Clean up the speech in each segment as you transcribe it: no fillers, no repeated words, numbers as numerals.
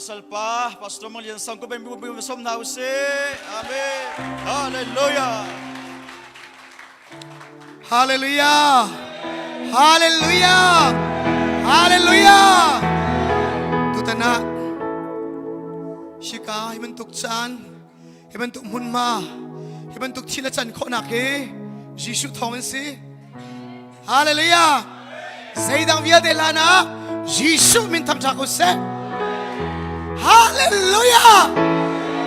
Salpa Pastor Mang Lian Sang ko ben bu bu som na usih. Amen. Hallelujah. Hallelujah. Hallelujah. Hallelujah. Tutan ah hika hi bantuk caan hi bantuk hmunhma hi bantuk thil a can khawhnak hi Jesuh thawng in si. Hallelujah. Zeidang vialte hlan ah Jesuh min thangṭhat u sih. Hallelujah.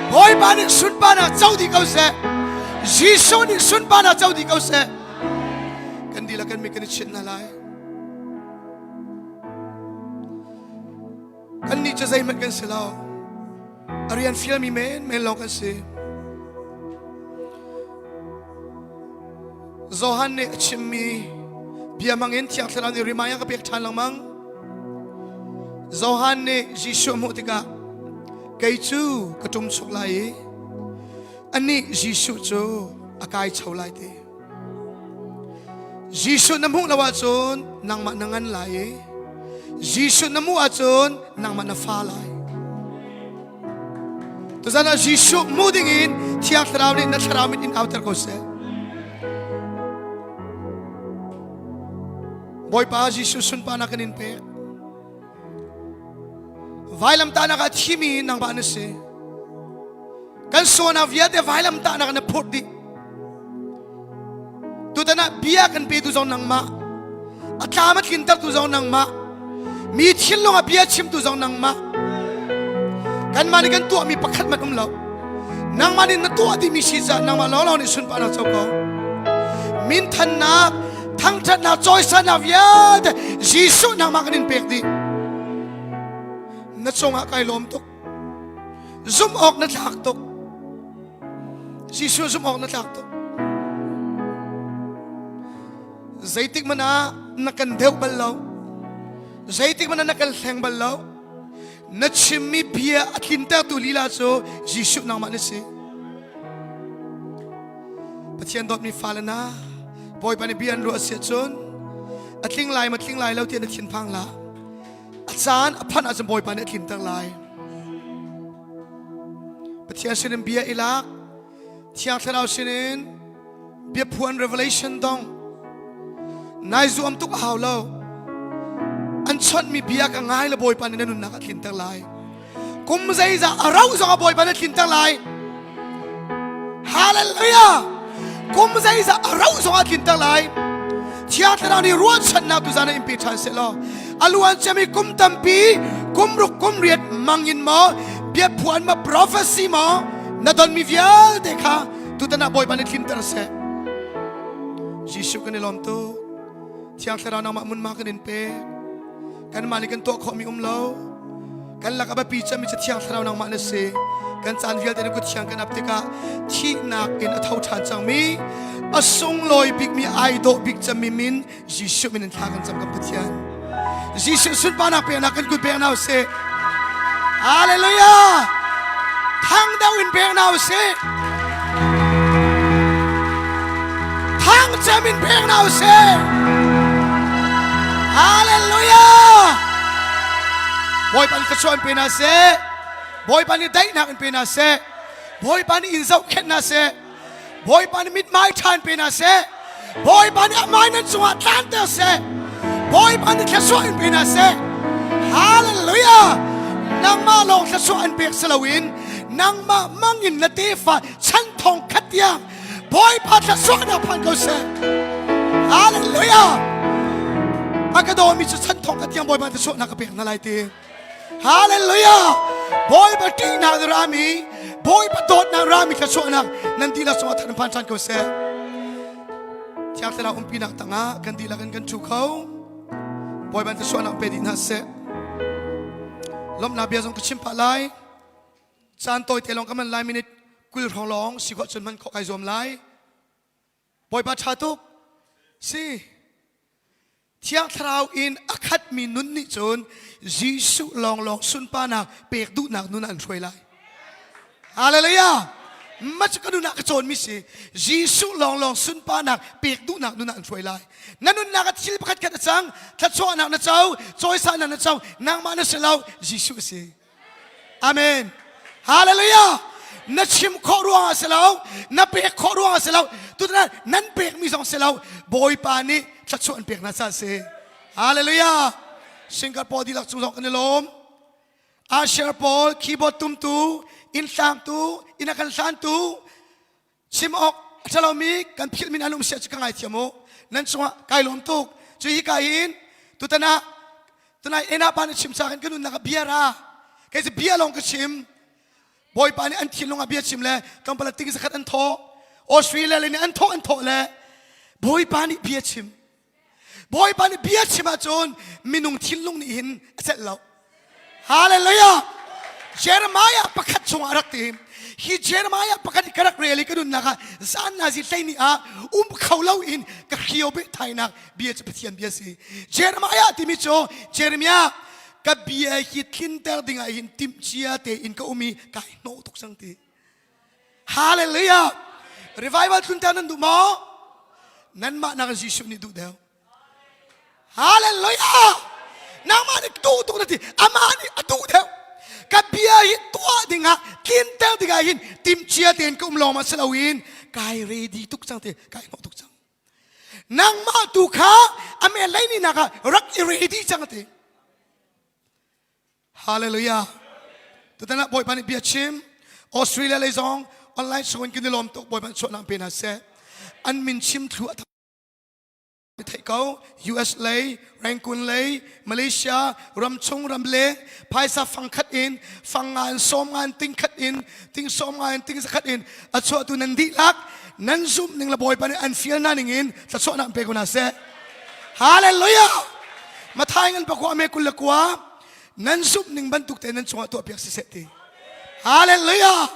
Bawipa nih sunparnak co dih ko seh. Jesuh nih sunparnak co dih ko seh. Kan dihlak kan mit kan i chinh hna lai. Kannih cu zeihmanh kan si lo. A rian fialmi men men lawng kan si. Johan nih a chimmi bia hmangin Thiang Thlarau nih remind a ka pek ṭhan lengmang. Johan nih Jesuh hmuh tikah kei cu ka ṭum chuk lai i anih Jesuh cu a kai cho lai ti. Jesuh na hmuh lo ahcun nangmah na ngan lai i Jesuh na hmuh ahcun nangmah na fa lai. Tuzan ah Jesuh hmu dingin Thiang Thlarau nih na thlarau mit in auter ko seh. Bawipa Jesuh sunparnak kan in pek. Vailamtahnak ah thimi nangmah na si. Kan sualnak vialte vailamtahnak na phurh dih. Tutan ah bia kan petu zong nangmah. A tlam a tlintertu zong nangmah. Mi thinlung ah bia chimtu zong nangmah. Kanmah nih kan tuahmi pakhat hmanh um lo. Nangmah nih na tuah dihmi si caah nangmah lawnglawng nih sunparnak co ko. Minthannak, thangṭhatnak, cawisannak vialte Jesuh nangmah kan in pek dih. Na cungah kai lawm tuk. Zumh awk na tlak tuk. Jesuh zumh awk na tlak tuk. Zeitik hmanh ah na kan deuh bal lo. Zeitik hmanh ah na kan hleng bal lo. Na chimmi bia a tlintertu lila cu Jesuh nangmah na si. Pathian dawtmi fale na Bawipa nih bia an ruah si ahcun a tling lai ma tling lai lo tiah na thinphang la. A caan a phanh ahcun Bawipa nih a tlinter lai. Pathian sinin bia i lak, Thiang Thlarau sinin biaphuan revelation dong. Nai zuam tuk a hau lo. An chawnhmi bia ka ngai le Bawipa nih na nunnak a tlinter lai. Kum zeizah a rauh zong ah Bawipa nih a tlinter lai. Hallelujah! Kum zeizah a rauh zong ah a tlinter lai. Thiang Thlarau nih ruahchannak tu zan ah in pe ṭhan seh law a luan ciami kum tampi kum ruk kum riat mang in maw biaphuan ma prophecy maw na donmi vialte kha tutan ah Bawipa nih tlinter seh. Jesuh kan i lawm tuk. Thiang Thlarau nangmah munma kan in pek. Kanmah nih kan tuah khawhmi um lo. Kan lak a biapi cemmi cu Thiang Thlarau nangmah na si. Kan caan vialte na kut thiang kan ap tikah thihnak in a tho ṭhan cangmi a sunglawi bikmi ai dawh bik cemmi min Jesuh min in thla kan cam kan Pathian. Jesuh sunparnak peknak kan kut pek hna usih. Hallelujah! Thang deuh in pek hna usih. Thang cem in pek hna usih. Hallelujah! Bawipa nih thluachuah in pe hna seh. Bawipa nih daihnak in pe hna seh. Bawipa nih in zohkhenh hna seh. Bawipa nih mithmai ṭha in pe hna seh. Bawipa nih a hmai nan cungah tlanter seh. Bawipa nih thluachuah in pe hna seh. Hallelujah! Nangmah lawng thluachuah an pek si loin nangmah mangin na tefa chan thong khat tiang Bawipa thluachuahnak phan ko seh. Hallelujah! A ka dawmi cu chan thong khat tiang Bawipa thluachuahnak ka pek hna lai ti. Hallelujah! Bawipa ṭihnak na rami, Bawipa dawtnak rami thluachuahnak nan dihlak cungah than phan ṭhan ko seh. Thiang Thlarau umpinak tangah kan dihlak in kan ṭhu kho. Bawipa thluachuahnak pe dih hna seh. Lawmhnak bia zong ka chim pah lai. Caan tawi te lawng ka man lai minute 20 hrawng lawng si khawh cun hman khawh kai zuam lai. Bawipa ṭha tuk. Si. Thiang Thlarau in a khatmi nun nih cun Jesuh lawnglawng sunparnak pek duhnak nun ah an hruai lai. Hallelujah! Mah cu ka nun ah ka cawnmi si. Jesuh lawnglawng sunparnak pek duhnak nun ah an hruai lai. Na nunnak ah thil pakhat khat a cang, thluachuahnak na co, cawisannak na co, nangmah na si lo, Jesuh a si. Amen. Hallelujah. Na chim khawh ruangah si lo, na pek khawh ruangah si lo, tutan nan pekmi zong si lo, Bawipa nih thluachuah an pek hna ca si. Hallelujah. Singapore dihlak cung zong kan i lawm. Asher pawl keyboard tumtu, inn hlangtu, inn a kan hlantu, chim awk a ṭhalomi kan philhmi nan um sia cu ka ngaithiam u. Nan cungah kai lawm tuk. Cu hi ka hin tutan ah tunai ena pa nih chim cha kan nunnak ah bia ra. Kei cu bia lawng ka chim. Bawipa nih an thinlung ah bia chim le tlawmpal ah ting zakhat an thawh. Australia le nih an thawh an thawh le Bawipa nih bia chim. Bawipa nih bia chim ahcun minung thinlung nih hin a celh lo. Hallelujah! Jeremiah pakhat chungah rak ti. Hi Jeremiah pakhat ka rak rel i ka nunnak ah zan nazi hlei ni ah um kho lo in ka hrio beh thainak bia cu Pathian bia si. Jeremiah timi cu Jeremiah ka bia hi tlinter dingah hin timhcia tein ka um i kai hnawh tuk cang ti. Hallelujah! Revival tlunter nan duh maw? Nanmah nak Jesuh nih duh deuh. Hallelujah! Nangmah nih duh tuk na ti, amah nih a duh deuh. Ka bia hi tuah dingah, tlinter dingah hin timhcia tein ka um lawng ma si loin kai ready tuk cang ti, kai hnawh tuk cang. Nangmah tu kha ame lei ni nak ah rak i ready cang ti. Hallelujah. Tutan ah Bawipa nih bia chim. Australia lei zong online sungin kan i lawm tuk Bawipa nih chuahnak pe hna seh. An min chim thlu a theih ko. US lei, Rangoon lei, Malaysia, ramchung ramleng, phaisa fangkhat in, fang nga in, sawm nga in, ting khat in, ting sawm nga in, ting zakhat in a chuahtu nan dihlak nan zumh ning le Bawipa nih an fial hna ning in thluachuahnak pe ko hna seh. Hallelujah! Mathai ngan pakua me 29 nan zumh ning bantuk te nan cungah tuah piak siseh ti. Hallelujah!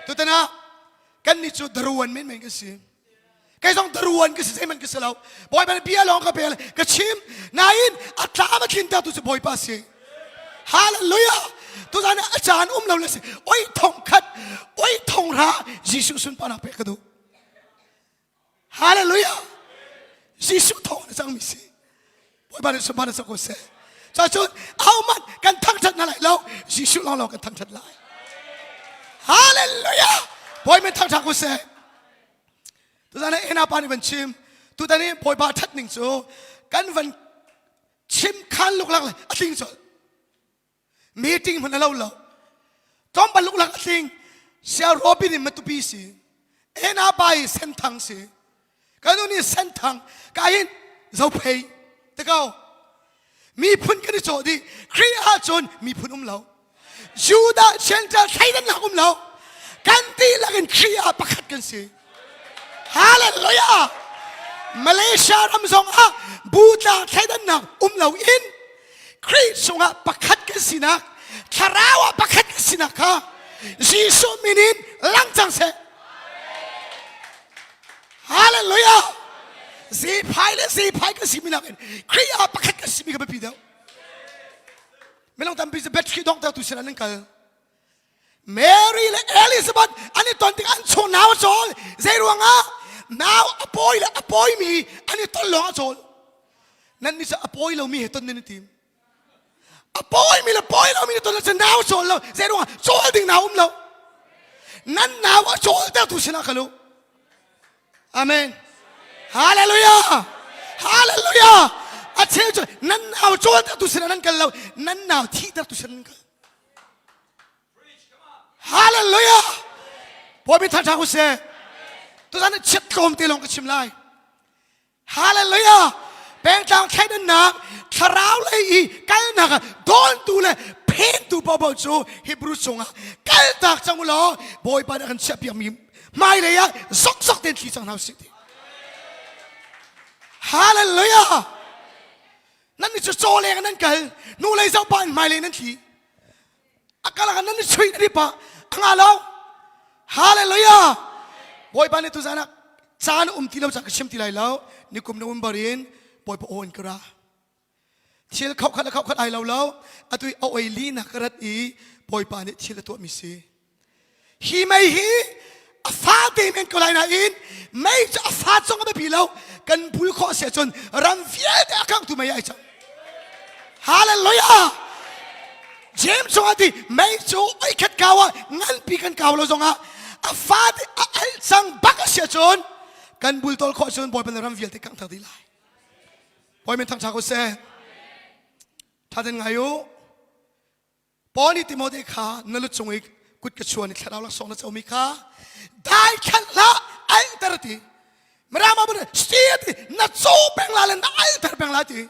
Tutan ah kan nih cu daruan men men kan si. Kei zong daruan ka si zeihmanh ka si lo. Bawipa nih bia lawng ka pe ka chim. Nain a tlam a tlinter tu cu Bawipa si. Hallelujah! Tuzan ah a caan um lo le si. Oi thong khat, oi thong ra Jesuh sunparnak pek ka duh. Hallelujah! Jesuh thawng na cangmi si. Bawipa nih sunparnak na co ko seh. Cacun ahohmanh kan thangṭhat hna lai lo. Jesuh lawnglawng kan thangṭhat lai. Hallelujah! Bawi min thangṭhat ko seh. Tuzan ah ena pa nih van chim. Tutan i Bawipa ṭhat ning cu kan van chim khan luklak le a tling colh. Meeting hmanh a lo lo. Tlawmpal luklak a tling. Sia Robin in Matupi si. Ena pa i Senthang si. Kanu nih Senthang ka hin Zophei te ko. Miphun kan i cawh dih. Khrih ahcun miphun um lo. Judah Gentile thleidannak um lo. Kan dihlak in Khrih ah pakhat kan si. Hallelujah! Malaysia ram zong ah butlang thleidannak um lo in Khrih chungah pakhat kan sinak, thlarau ah pakhat kan sinak kha Jesuh min in lang cang seh. Hallelujah! Zephai le zephai kan si mi nakin Khrih ah pakhat kan si mi ka biapi deuh. Minung tampi cu battery donghtertu sinah nan kal. Mary le Elizabeth an i ton tik an chung nau a cawl. Zei ruangah nau a pawi le a pawimi an i ton lawng a cawl. Nan nih cu a pawi lomi he ton nan i tim. A pawimi le pawi lomi ni ton cun nau cawl lo. Zei ruangah cawl ding nau um lo. Nan nau a cawltertu sinah kal u. Amen. Hallelujah. Hallelujah. A cheu cu nan nau cawltertu sinah nan kal lo. Nan nau thihtertu sinah nan kal. Hallelujah! Bawipa thangṭhat u sih. Tuzan ah chiat tlawm te lawng ka chim lai. Hallelujah! Pengtlang thleidannak thlarau lei i kalnak ah dawntu le phentu paohpaoh cu Hebrew chungah kaltak cang u law Bawipa nih a kan chiahpiakmi hmailei ah zokzok tein thli cang hna usih ti. Hallelujah! Nan nih cu caw leng nan kal, nu lei zoh pah in hmailei nan thli. A kal ah nan i chuih nan i pah a nga lo. Hallelujah! Bawipa nih tuzan ah caan um ti lo caan ka chim ti lai lo. Nikum November in Bawipa aw in ka ra. Thil khauh khat le khauh khat ai lo lo. Atu i a oi li nak ka rat i Bawipa nih thil a tuahmi si. Hi mei hi a fa te men ko lai nain mei cu a fa zong a biapi lo kan bul khawh si ahcun ram vialte a kangtu mei ai cang. Hallelujah! James chungah ti mei cu oi khat kau ah nganpi kan kau lo zongah a fate a al cang bak a si ahcun kan bultawl khawh cun Bawipa na ram vialte kangh thak dih lai. Bawi min thangṭha ko seh. Ṭha ten ngai u. Paul nih Timote kha na lu cung i kut ka chuan i thlarau laksawng na comi kha dai khalh hlah alter ti. Mirang ma si ti na co peng la le na alter peng la ti.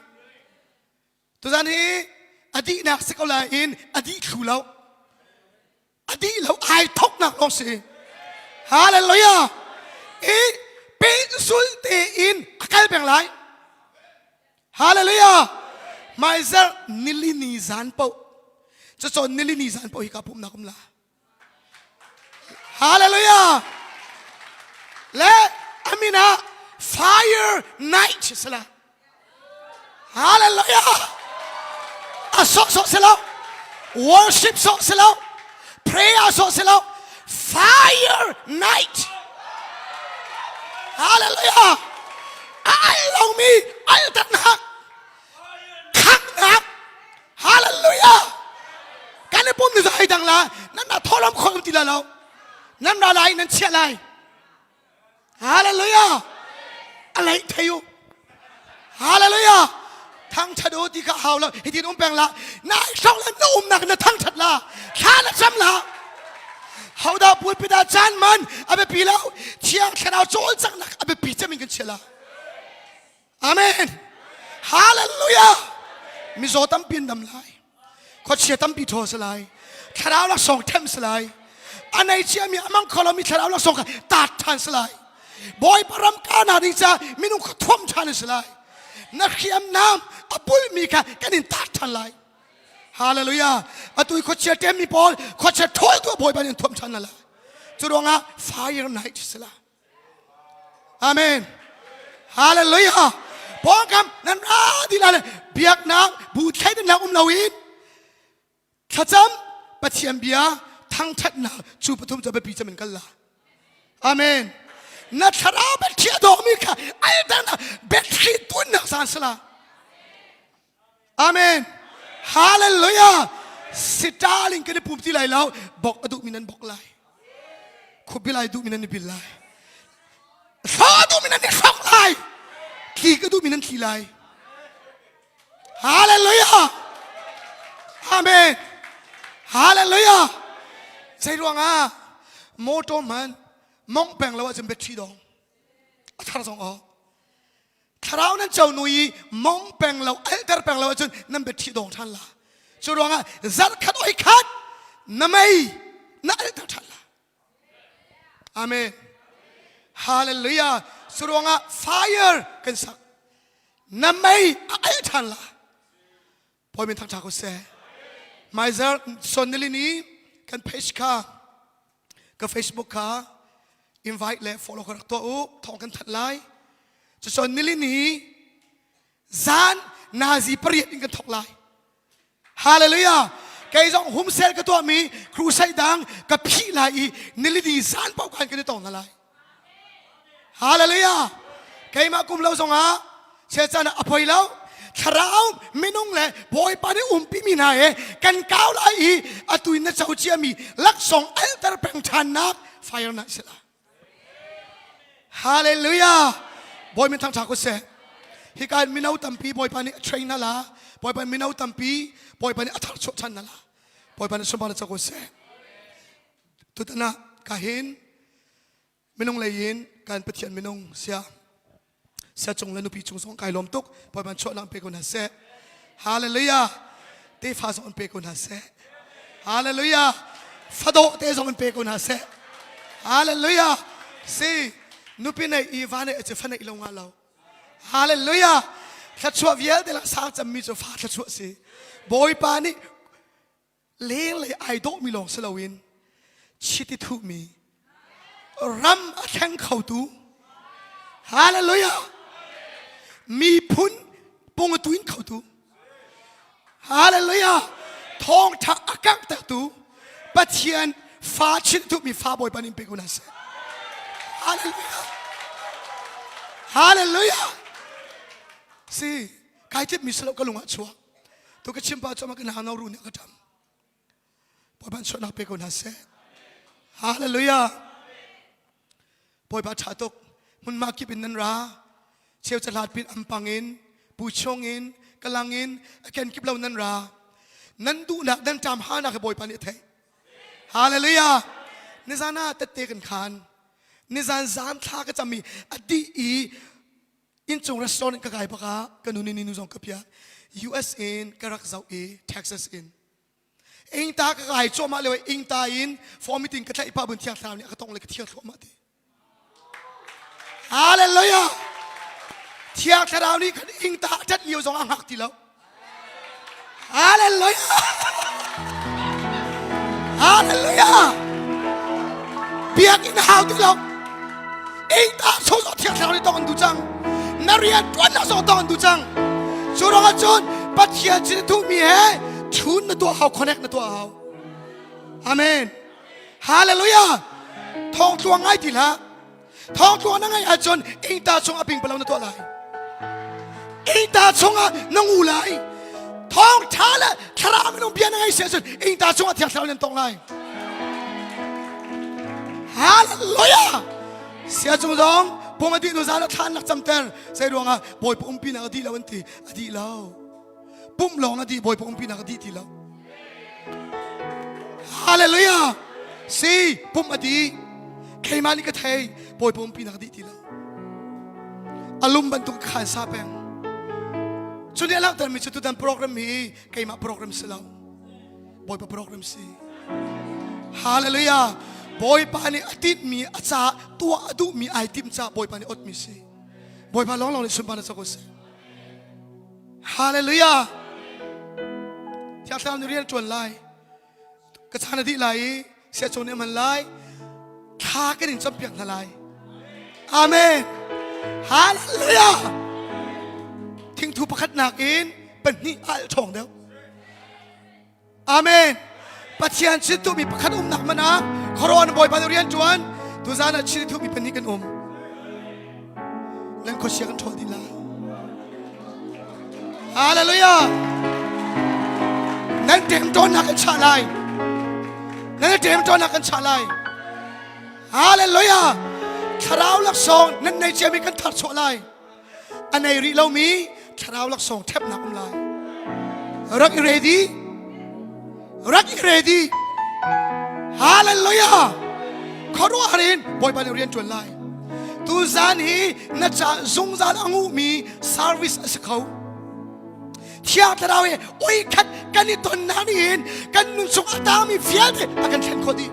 Tuzan hi a dihnak si ko lai in a dih thlu lo. A dih lo ai thoknak lawng si. Hallelujah. I pehzul tein a kal peng lai. Hallelujah. Hmaizarh nilini zan paoh cucawn nilini zan paoh hi ka pumhnak um la. Hallelujah. Le amin ah fire night sila. Hallelujah. A sawh sawh si lo. Worship sawh si lo. Prayer sawh si lo. Fire night. Hallelujah. A al lomi alternak khanghnak Hallelujah. Kan i pum ni zai dang la nan na tholam khom ti la lo. Nan ra lai nan chiah lai. Hallelujah. A lei thei u. Hallelujah. Thangthat u ti kha hau lo. Hitin um peng la. Na hrong le na umnak na thangthat la. Thla na cam la. Hodah pulpit ah caan man a biapi lo. Thiang Thlarau cawlcanghnak a biapi cem in kan chia la. Amen. Hallelujah. Mizaw tampi an dam lai. Khuachia tampi ṭhawl si lai. Thlarau laksawng ṭhem si lai. A nei ciami a mang kho lomi thlarau laksawng kha taat ṭhan si lai. Bawipa ram ka ding caah minung kha thuam ṭhan si lai. Na hriamnam a bulmi kha kan in taat ṭhan lai. Hallelujah. Atu i khuachia ṭemmi pawl khuachia ṭhawl tu Bawipa nih an thuam ṭhan lai. Cu ruangah fire night si lai. Amen. Hallelujah. Pawngkam nan ra di la le biaknak bu thleidannak um loin thlacam Pathian bia thangthatnak cu pathum cu biapi cem in kal la. Amen. Na thlarau biathli a dawmi kha aldan biathli tunnak zan sala. Amen. Hallelujah. Sitaling kan i pum ti lai lo. Bok a duhmi nan bok lai. Khuapi lai duhmi nan i bil lai. Hro a duhmi nan i hrok lai. Tli ka duhmi nan tli lai. Hallelujah. Amen. Hallelujah. Zei ruangah motor man mong peng lo ahcun battery dong. A thar zong aw. Thlarau nan co nu i mong peng lo alter peng lo ahcun nan biaṭhi dong ṭhan la. Cu ruangah zarh khat oi khat na mei na alter ṭhan la. Amen. Hallelujah. Cu ruangah fire kan sak. Na mei a al ṭhan la. Bawi min thangṭha ko seh. Maizer Sonili nih kan page kha ka Facebook kha invite le follow ka rak tuah u thawng kan thanh lai. Cucun nilini zan nazi pariat in kan thawk lai. Hallelujah. Kei zong hum sel ka tuahmi crusade dang ka phih lai i nilini zan paoh khan kan i tong hna lai. Hallelujah! Keimah kum lo zongah siacaan ah a poi lo. Thlarau minung le Bawipa nih umpi mi hna he kan kau lai i atu in na co ciami laksawng alter peng ṭhannak fire na si la. Hallelujah! Bawi min thangṭha ko seh. Hika in mino tampi Bawipa nih a train hna la. Bawipa mino tampi Bawipa nih a tharchuah ṭhan hna la. Bawipa nih sunparnak co ko seh. Tutan ah ka hin minung lei in kan Pathian minung sia sia cung le nupi cung zong kai lawm tuk Bawipa chuahnak pe ko hna seh Hallelujah tefa zong in pe ko hna seh Hallelujah fadawh te zong in pe ko hna seh Hallelujah si nupi nei i va nei a fa nei lo nga lo Hallelujah thluachuah vialte la sang cammi cu fa thluachuah si Bawipa nih Lenglei ai dawhmi lawng si loin chiti thuhmi ram a thleng khotu hallelujah miphun pung a tuin khotu hallelujah thawngtha a karhtertu Pathian fa chiti thuhmi fa Bawipa nih in pe ko hna seh hallelujah hallelujah si kai tlipmi si lo ka lung ah chuak tu ka chim pa cu ka nau ru nih a ka ṭam. Bawipa chuahnak pe ko hna seh. Hallelujah. Bawipa ṭha tuk. Hmunhma kip in nan ra. Cheu cahlat pin ampang in, puchung in, kalang in, a kenkip lo nan ra. Nan duhnak, nan ṭam hanak hi Bawipa nih a theih. Hallelujah. Nizan ah tette kan khan. Nizan zan thla ka cam i a dih i inncung restaurant ka kai bak ah ka nu nih ninu zong ka piah. US in ka rak zoh i Texas in. Ingta ka kai cuahmah lio ingta in form meeting ka tlaih pah bun thiang thlarau nih a ka tong le ka thiang thluahmah ti. Hallelujah! Thiang thlarau nih khan ingta a ṭat lio zong a hngak ti lo. Hallelujah! Hallelujah! Biakinn hau ti lo. Ingta chung zong thiang thlarau nih tong an duh cang. Na rian ṭuannak zong tong an duh cang. Cu ruangah cun Pathian sin thuhmi he chun na tuah hau, connect na tuah hau. Amen. Hallelujah. Thawng tluang ngai ti hlah. Thawng tluang na ngaih ahcun ingta chung a pingpalo na tuah lai. Ingta chungah na ngu lai. Thawng ṭha le thlarau minung bia na ngaih si ahcun ingta chungah thiang thlarau nan tong lai. Hallelujah. Sia cung zong pung a dih nu zan ah thlan lak camter zei ruangah Bawipa umpi nak a dih lo an ti a dih lo. Pumh lawng a dih Bawipa umpi nak a dih ti lo. Hallelujah! Si, pumh a dih. Keimah nih ka thei, Bawipa umpi nak a dih ti lo. A lum bantuk khan sa peng. Cu nih a langhtermi cu tutan program hi keimah program si lo. Bawipa program si. Hallelujah! Bawipa nih a tinhmi a ca tuah a duhmi ai timh ca Bawipa nih otmi si. Bawipa lawnglawng nih sunparnak co ko seh. Hallelujah! Thiang Thlarau nih rian ṭuan lai. Ka caan a dih lai i siacaw nih a hman lai. Thla kan in campiak hna lai. Amen. Hallelujah! Thingthu pakhat nakin pahnih a alh ṭhawng deuh. Amen. Pathian sin tuhmi pakhat umnak man ah khuaruahna Bawipa nih rian ṭuan tuzan ah chin tuhmi pahnih kan um. Nan khuasia kan ṭhawl dih lai. Hallelujah. Nan ṭemṭawnnak kan chah lai. Nan ṭemṭawnnak kan chah lai. Hallelujah. Thlarau laksawng nan nei ciami kan tharchuah lai. A nei rih lomi thlarau laksawng ṭhepnak um lai. Rak i ready. Rak i ready. Hallelujah. Khuaruahhar in Bawipa nih rian ṭuan lai. Tuzan hi na ca zungzal a nguhmi service a si kho. Thiang Thlarau he oi khat kan i tonnak nih hin kan nun chung a tangmi vialte a kan thlen khawh dih.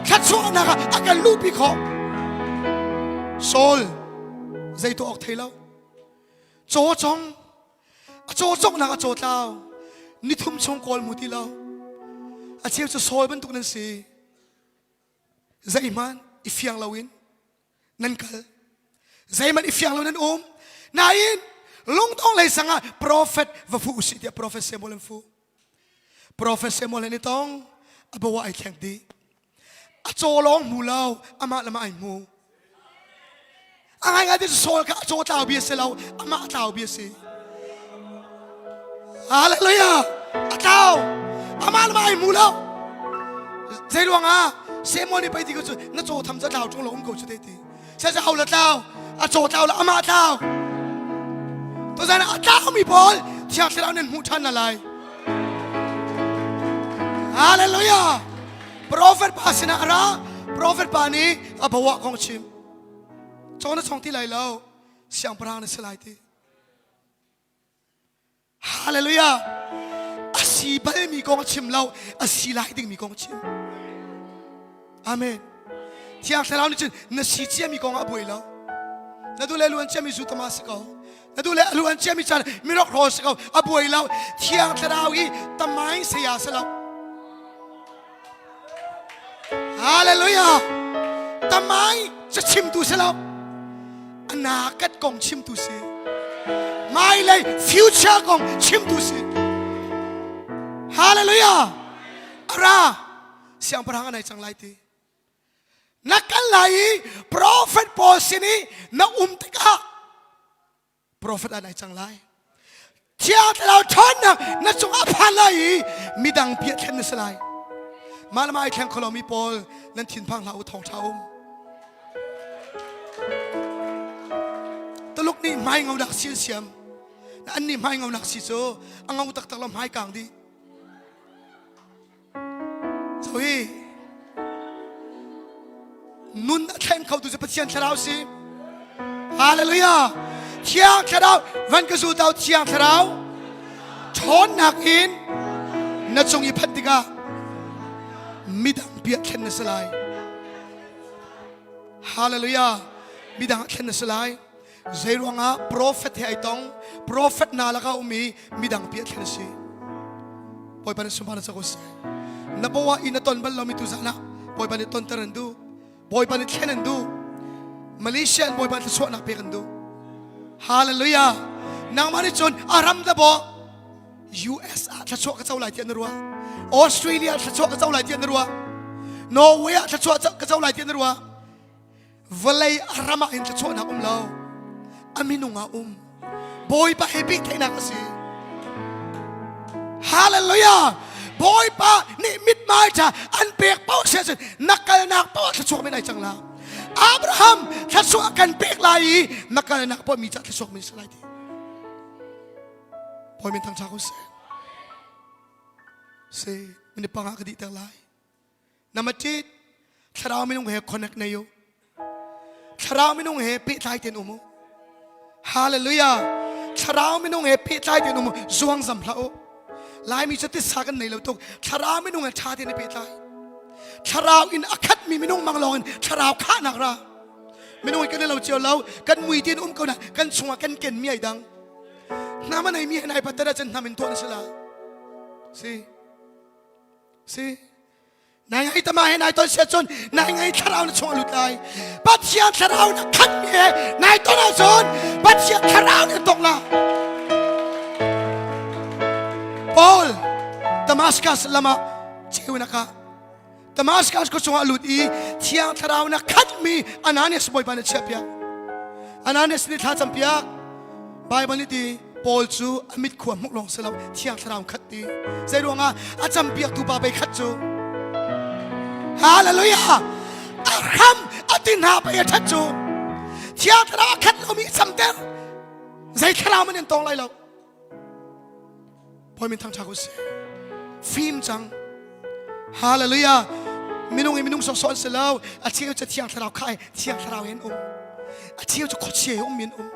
Thluachuahnak ah a kan luhpi khawh. Saul zei tuah awk thei lo caw cong a caw congnak a caw tlau nithum chung kawl mu ti lo a cheu cu sawl bantuk nan si zeihmanh i fiang loin nan kal zeihmanh i fiang lo nan um nain lungtong lei sangah prophet va fu usih tiah prophet Samuel an fu prophet Samuel an i tong a bawa ai thleng dih A caw lawng hmu lo, amah le mah ai hmu. A ngaingai ti Saul kha a caw tlau bia si lo, amah a tlau bia si. Hallelujah! A tlau. Amah le mah ai hmu lo. Zei ruangah Samuel nih pei ti ko cu na caw tham ca tlau ṭung lo um ko cu te ti. Sai hau la tlau, a caw tlau la amah tlau. Tuzan a tlaumi pawl Thiang Thlarau nan hmuh ṭhan na lai. Hallelujah! Prophet pa sinah a ra. Prophet pa nih a bawah kong chim. Caw na chong ti lai lo, siangpahrang na si lai ti. Hallelujah! A si balmi kong a chim lo, a si lai dingmi kong a chim. Amen. Thiang Thlarau nih cun na si ciami kong ah a buai lo. Na duh le luan ciami zu tama si ko. Na duh le a luan ciami caan mirok rawl si ko. A buai lo. Thiang Thlarau i tamai saya si lo. Hallelujah! Tamai cachimtu si lo. Anakat kong chimtu si. Hmailei future kong chimtu si. Hallelujah! Ara siangpahrang a nai cang lai ti. Na kal lai i prophet pawl sin i na um tikah Profet ah nai cang lai. Thiang Thlarau ṭhawnnak na cungah phan lai i midang bia thlen na si lai. Mah le mah ai thleng kho lomi pawl nan thinphang hlah u thawngṭha um. Tuluk nih hmai ngo nak si an siam. An nih hmai ngo nak si cu a ngo taktak lo hmai kang dih. So hi nun a thleng kho tu cu Pathian thlarau si. Hallelujah. Thiang thlarau van ka zul tau thiang thlarau ṭhawnnak in na cung i phanh tikah midang bia thlen na si lai. Hallelujah. Midang thlen na si lai. Zei ruangah prophet he ai tong prophet na laka um i midang pi a thlen a si. Bawipa nih sunparnak cak seh. Na bawa i na ton bal lomi tu zan ah Bawipa nih tonter an duh. Bawipa nih thlen an duh. Malaysia in Bawipa thluachuahnak pek an duh. Hallelujah. Nangmah nih cun a ram da bo US ah thluachuah ka co lai tiah na ruah. Australia thluachuah ka co lai tiah na ruah. Norway ah thluachuah ka co lai tiah na ruah. Vawlei a ram ah hin thluachuahnak um lo. A minung ah um. Bawipa he pehtlaihnak a si. Hallelujah! Bawipa nih mithmai ṭha an pek paoh si ahcun na kalnak paoh ah thluachuak men ai cang la. Abraham thluachuah kan pek lai i na kalnak paoh mi cah thluachuak men si lai ti. Bawi min thangṭha ko seh. Si, minute panga ka dih ter lai. Nama ṭit thlarau minung he connect nei u. Thlarau minung he pehtlai tein um u. Hallelujah. Thlarau minung he pehtlai tein um u. Zuang zam hlah u. Laimi cu titsa kan nei lo tuk. Thlarau minung he ṭha tein i pehtlai. Thlarau in a khatmi minung mang lawng in thlarau khahnak ra. Minung in kan i lo cio lo. Kan mui tein um ko na kan chungah kan kenmi ai dang. Hnam a neimi he nai patter ahcun hnam in tuah na si la. Si. Si. Nai ngai tama he nai ton sia cun nai ngai thlarau na chung a lut lai. Pathian thlarau na khat mi he nai ton ahcun Pathian thlarau nih tong la. Paul Damascus lam ah ceu na ka Damascus khua chungah a lut i Thiang Thlarau na khat mi Ananias bawipa nih chiah piak. Ananias nih thla cam piak. Bible nih ti Paul cu a mit khua hmuh lawng si lo Thiang Thlarau khat ti. Zei ruangah a campiaktu pa bei khat cu. Hallelujah! A hram a ti hna pei a that cu. Thiang Thlarau a khat lomi camter. Zei thlarau man in tong lai lo. Bawi min thangṭha ko seh. Fim cang. Hallelujah. Minung i minung sawsawh an si lo. A cheu cu thiang thlarau kha thiang thlarau in um. A cheu cu khuachia he um in um.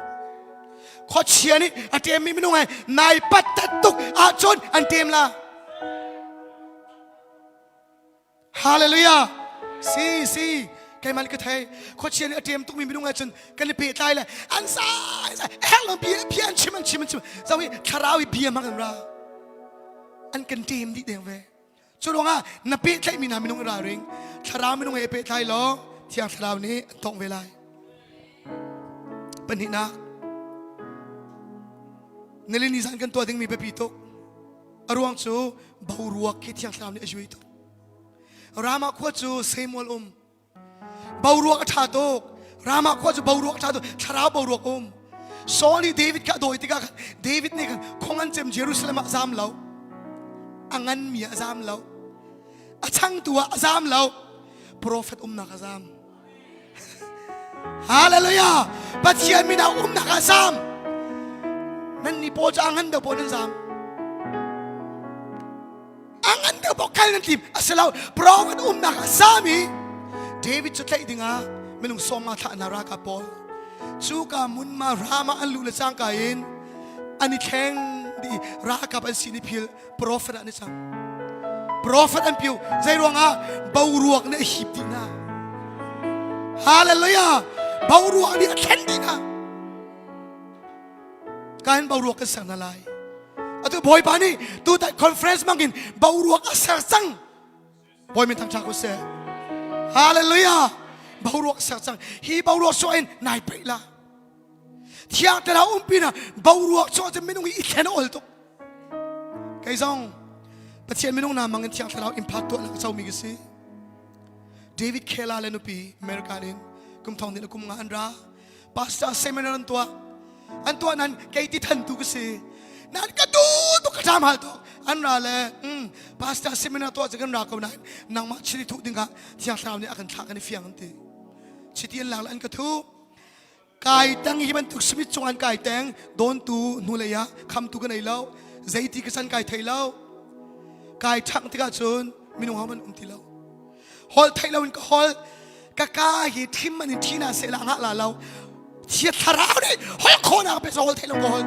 Khuachia nih a ṭemmi minung he nai pat tuk ahcun an ṭem la. Hallelujah. Si si keimah nih ka thei khuachia nih a ṭem tukmi minung ahcun kan i pehtlai le an sai sai herh lo bia bia an chim an chim an chim zo hi thlarau i bia hmang an ra an kan ṭem dih deng ve cu ruangah na pehtlaihmi hna minung i ralring thlarau minung he pehtlai law thiang thlarau nih an tongh ve lai pahnihnak nilini zan kan tuah dingmi biapi tuk A ruang cu boruak khi Thiang Thlarau nih a zui tuk. Ramah khua cu Samuel um. Boruak a ṭha tuk. Ramah khua cu boruak a ṭha tuk. Thlarau boruak um. Saul nih David kha a dawi tikah khan David nih khan khong an cem Jerusalem ah a zam lo. A nganmi ah a zam lo. A changtu ah a zam lo. Prophet umnak a zam. Hallelujah! Pathian min ah umnak ah zam. Nan ni pawl cu a ngan deuh pawl nan zam. A ngan deuh pawl kal nan tim. A si lo. Prophet umnak ah zam i David cu tlaih dingah minung sawm nga thlah na ralkap pawl. Cu ka mun ma Rama an lu le cangka in an i thleng dih ralkap an si ni phil Prophet ah ni cang. Prophet an piu. Zei ruangah boruak nih a hip dih hna. Hallelujah. Boruak nih a thlen dih hna. Kain boruak kan ser hna lai. Atu Bawipa nih tu conference mangin boruak a ser cang. Bawi min thangṭha ko seh. Hallelujah. Boruak ser cang. Hi boruak suah in nai peih la. Thiang thlarau umpi na boruak chuah cu minung hi i thlen a ol tuk. Kei zong Pathian minung na mang in thiang thlarau impact tuah nak comi ka si. David Kela le nupi American in kum thong ni le kum nga an ra. Pastor seminar an tuah. An tuah nan kei ti than tu ka si. Nan ka dut. tuk ka ṭam hal tuk an ra le pastor seminar tuah cu kan ra ko nain nangmah chiti thuh dingah thiang thlarau nih a kan thlah kan i fiang an ti chiti an lak le an ka thuh kai tang hi bantuk smith cung an kai teng dawntu hnulei ah khamtu ka nei lo zeiti ka san kai thei lo kai ṭhangh tikah cun minung ho man um ti lo hol thei lo in ka hol ka ka hi thim man in thina se la ngah la lo thia thlarau nih hol khawhnak pe hol thei lo ka hol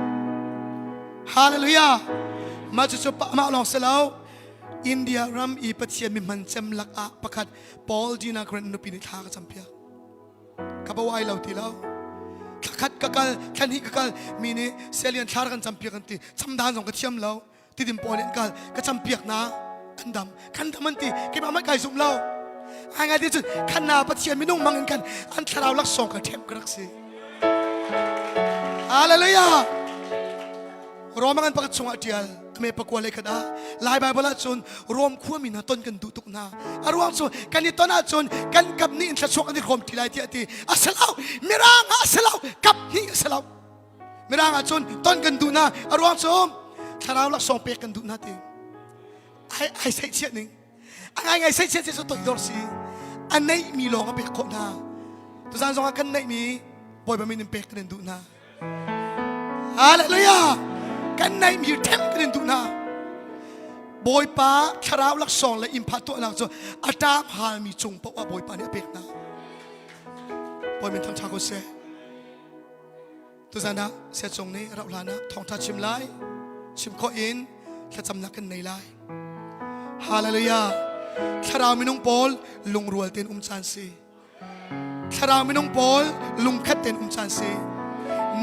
hallelujah ma cu cu mah lawng si lo India ram i Pathian mi hman cem lak ah pakhat Paul Dina Grant nupi nih thla ka campiak ka bawai lo ti lo thlakhat ka kal thlan hi ka kal mi nih selian thla kan campiak an ti chamdan zong ka thiam lo tidim pawl in kal ka campiak na kan dam kan dam an ti keimah mah kai zum lo ai ngai ti cun khan na pathian minung mang in kan an thlarau laksawng ka ṭhemh ka rak si hallelujah Rome kan pakhat chungah ṭial ame pakua le khat ah Lai Bible ah cun Rom khuami hna ton kan duh tuk hna a ruang cu kan i ton ahcun kan kap nih in thluachuah kan i hrawm ṭi lai tiah ti a si lo mirang ah a si lo kap hnih a si lo Mirang ah cun ton kan duh na a ruang cu thlarau laksawng pek kan duh na ti ai ai seihchiah ning a ngai ngai seihchiah cu toidor si a neih mi lawng a pek khawh hna tuzan zong ah kan neih mi Bawipa min in pek kan in duh hna Hallelujah kan neih mi them kan in duh hna Bawipa thlarau laksawng le innpha tuahnak cu a ṭam halmi cung paoh ah Bawipa nih a pek hna Bawi min thangṭha ko seh Tuzan ah Siacung nih rauh hlan ah thawngṭha chim lai, chim khawh in thlacamnak kan nei lai. Hallelujah! Thlarau minung pawl lungrual tein um caan si. Thlarau minung pawl lungkhat tein um caan si.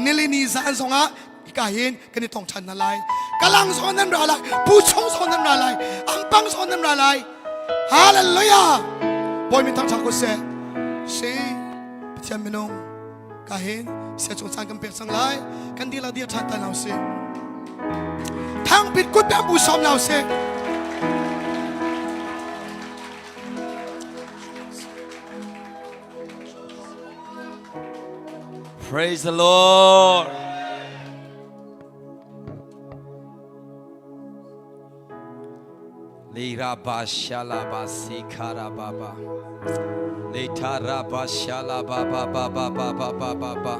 Nilini zan zongah hika hin kan i tong ṭhan hna lai. Kalang zong nan ra lai, Puchung zong nan ra lai, Ampang zong nan ra lai. Hallelujah! Bawi min thangṭhat ko seh. Si Pathian minung ka hin sia cung caan kan pek cang lai kan dihlak dir ṭhan ta hna usih thangpit kut bang bu sawm hna usih Praise the Lord. Lira ba shala ba si khara ba ba. Leta ra ba shala ba ba ba ba ba ba ba ba ba.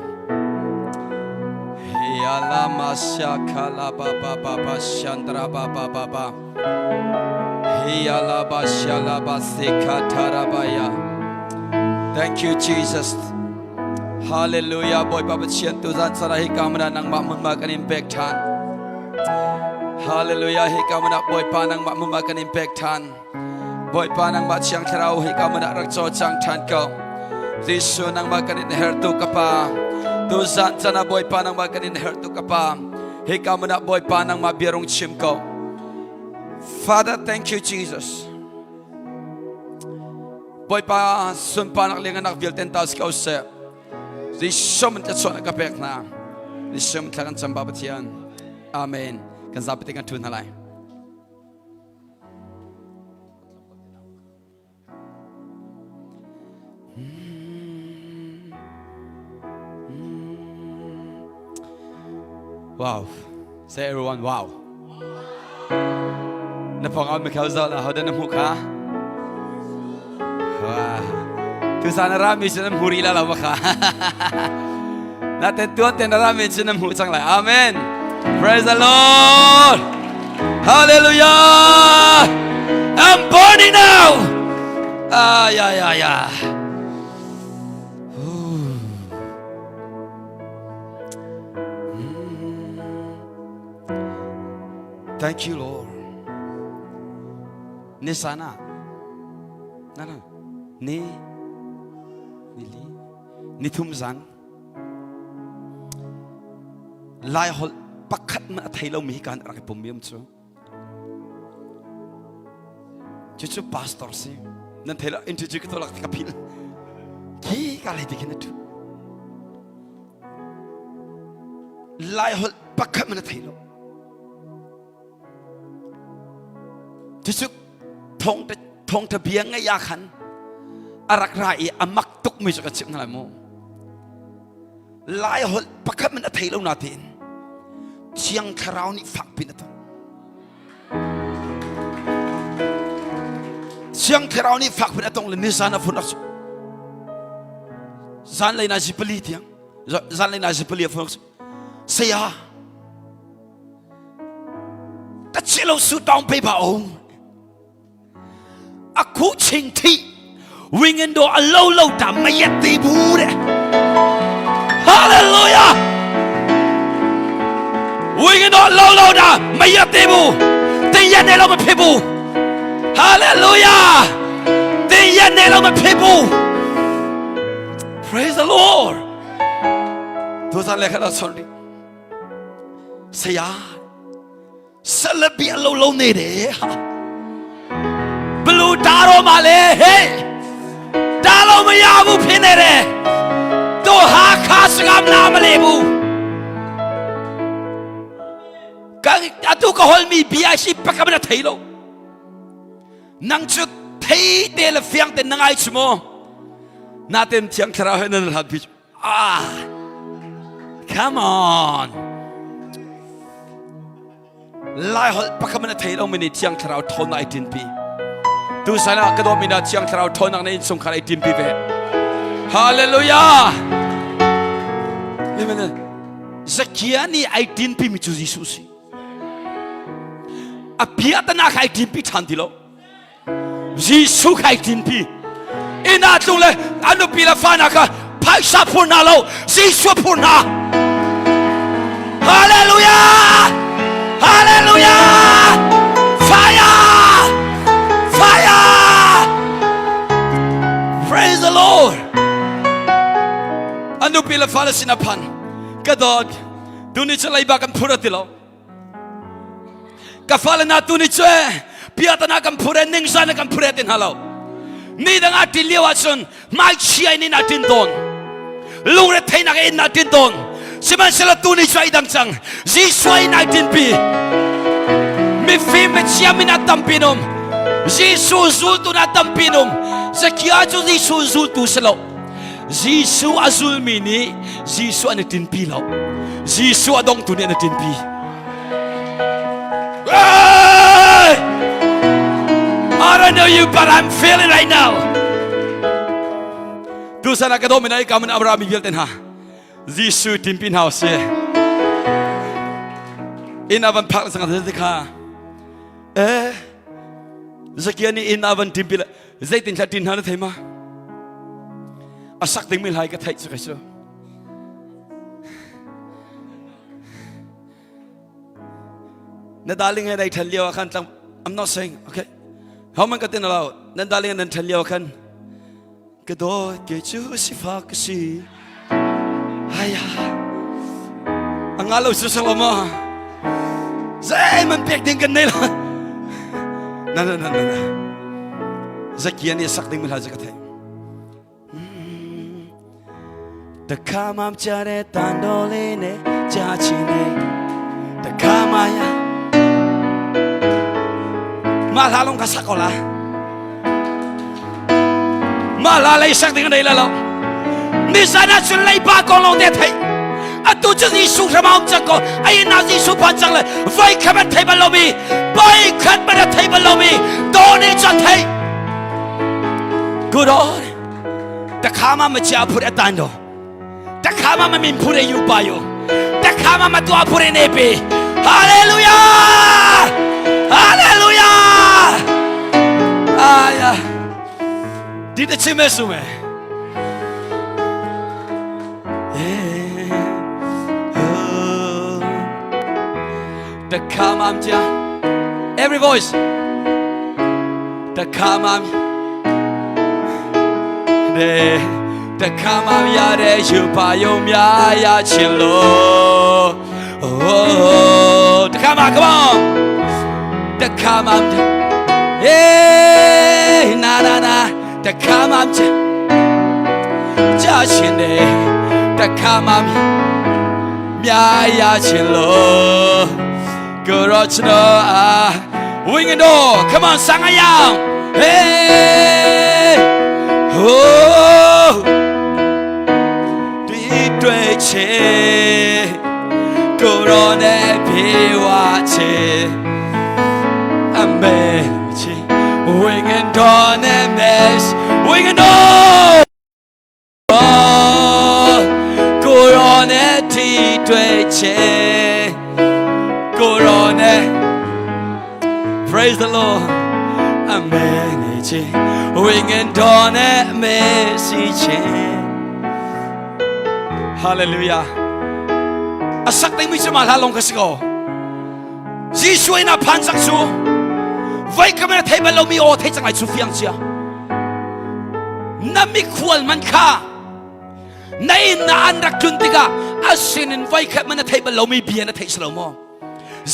Hiala ma sha khala ba ba ba ba shandra ba ba ba ba. Hiala ba shala ba si khatara ba ya. Thank you Jesus. Hallelujah Bawipa Pathian tu zan sara hi kamana nangmah mun ma kan in pek than. Hallelujah hi ka mana Bawipa nangmah muma kan in pek than Bawipa nangmah Thiang Thlarau hi ka mana rak caw cang than ko Jesuh nangmah kan in hertu ka pa tu zan cana Bawipa nangmah kan in hertu ka pa hi ka mana Bawipa nangmah biarung chim ko Father thank you Jesus Bawipa sunparnak le nganak vialte ta si ko seh Jesuh min thlachuah na ka pek hna. Jesuh min thla kan cam ba Pathian. Amen. Kan zapi te kan ṭhu hna lai. Wow. Say everyone, wow. Na phong au Michael zal ah hodah na hmuh kha? Wah. Tusan na rami cu nan hmu rih la lo ma kha? Na ten tuan ten na rami cu nan hmuh cang lai. Amen. Praise the Lord. Hallelujah. I'm burning now. Ah, yeah, yeah, yeah. Thank you, Lord. Nisana. Na na. Ni nili ni thum zan lai holh pakhat man a thei lomi hi kan rak i pum mi um cu Cucu pastor si. Nan thei lo interview ka tolak ka phil. Khi ka lei ti khin a thu. Lai holh pakhat man a thei lo. Cucu thong thong ta bia ngai ya khan a rak ra i a mak tuk mi cu ka chimh hna lai mu. Lai holh pakhat man a thei lo na tein Thiang Thlarau nih fak pin a ton. Siang Thlarau nih fak phun a tong le nizan a phun zanlei na zipali tiang zanlei na zipali a phun saya ta chilo su tong pe ba ong a khu ching thi wingen do a lo lo ta mayat ti bu de hallelujah wingen do lo lo da mayat ti bu tin yan ne lo ma phi bu hallelujah tin yan ne lo ma phi bu praise the lord tu zan le kha son di saya Salabi a lo lo ne de Blue taro ma le he ta lo ma ya bu phin ne de to ha kha sangam la ma le bu ka atu ka hol mi bia si pakam na thei lo nang chu thei te le fiang te na ngai chu mo na tem thiang thlarau he nan hlat bi Ah, come on. Lai holh pakhat man a thei lo mi nih Thiang Thlarau thawnnak ai tinpi. Tu san ah ka dawtmi na Thiang Thlarau thawnnak na innchungkhar ai tinpi ve. Hallelujah. Zakia nih ai tinpi mi cu Jesuh si. A piatana kha ai tinpi ṭhan ti lo. Jesuh kha ai tinpi. Inn ah tlung le a nupi le fa hna kha phaisa phur hna lo, Jesuh phur hna. Hallelujah! Hallelujah! Fire! Fire! Praise the Lord! A nupi le fa le sin a phan. Ka dawt, tuni cu leiba kan phur a ti lo. Ka fale na tu ni cu piatana kan phure ningzan kan phure ti hna lo. Ni dang a tin lio ahcun hmaichia in a tin tawn. Lungre theinak in a tin tawn. Sihmanhsehlaw tu ni cu ai dang cang. Jesuh in ai tinpi. Mifim mithiam in a tampi um. Jesuh zultu na tampi um. Zakia cu Jesuh zultu si lo. Jesuh a zulmi nih Jesuh an i tinpi lo. Jesuh a dongtu nih an i tinpi. Hey! I don't know you, but I'm feeling right now. Tusan ah ka dawm in ai kamun Abraham mi vialte hna. Jesuh tinpi hna si. Inn avan phak sang te kha. Eh, Zakia nih inn avan tinpi le zeitin thla tin hna na thei ma a sak dingmi lai ka theih cu kai cu na darling he dai than lio ah khan tlang I'm not saying okay how man ka tin lo nan darling nan than lio khan ka dawt ke cu sifak ka si haya anga lo su salo ma zei man pek ding kan nei la na na na na na zakia nih sak ding mi hla ka thei တခါမှမချတဲ့တန်တော်လေးနဲ့ကြာချင်တယ်တခါမှရမလာလုံးကဆက်ကောလားမလာလေးဆက်တဲ့နေလာလို့ 你在那是雷巴公龙的腿，啊，都是耶稣什么这个，哎呀，那耶稣反正了，为看们提不落米，为看们的提不落米，多你这腿。Good Lord，တခါမှမချဖူတဲ့အတန်တော့တခါမှမမြင်ဖူးတဲ့ယူပါယောတခါမှမတော်ဖူးတဲ့နေပြီဟာလေလုယာဟာလေလုယာအာယာဒီတချင်မဲ့ဆိုမယ် တခါမှမကြ every voice တခါမှတဲ့တခါမှမရတဲ့ယူပါယုံများရချင်လို့ oh တခါမှ come on တခါမှ hey နာနာနာတခါမှမကြချင်တယ်တခါမှများရချင်လို့ကိုရောချနော်အာဝင်းတော့ come on ဆောင်ရအောင် hey oh ဒီတွေ့ချင်ကိုရောနဲ့ပြေဝချင်အမေချင်ဝင်းတော့ Wing no ကိုရောနဲ့ထိတွေ့ခြင်းကိုရောနဲ့ Praise the Lord အမေငယ်ချင်းဝိညာဉ်တော်နဲ့အမေစီခြင်း Hallelujah အစက်သိမိချမလာလုံးကစကောဇီရွှေနာဖန်စက်ဆူဝိကမဲထေဘလုံးမီအိုထေချငိုင်ဆူဖျang chia na mikhual man kha na inn ah an rak tlun tikah a sinin voikhat man na theih bal lomi bia na theih si lo maw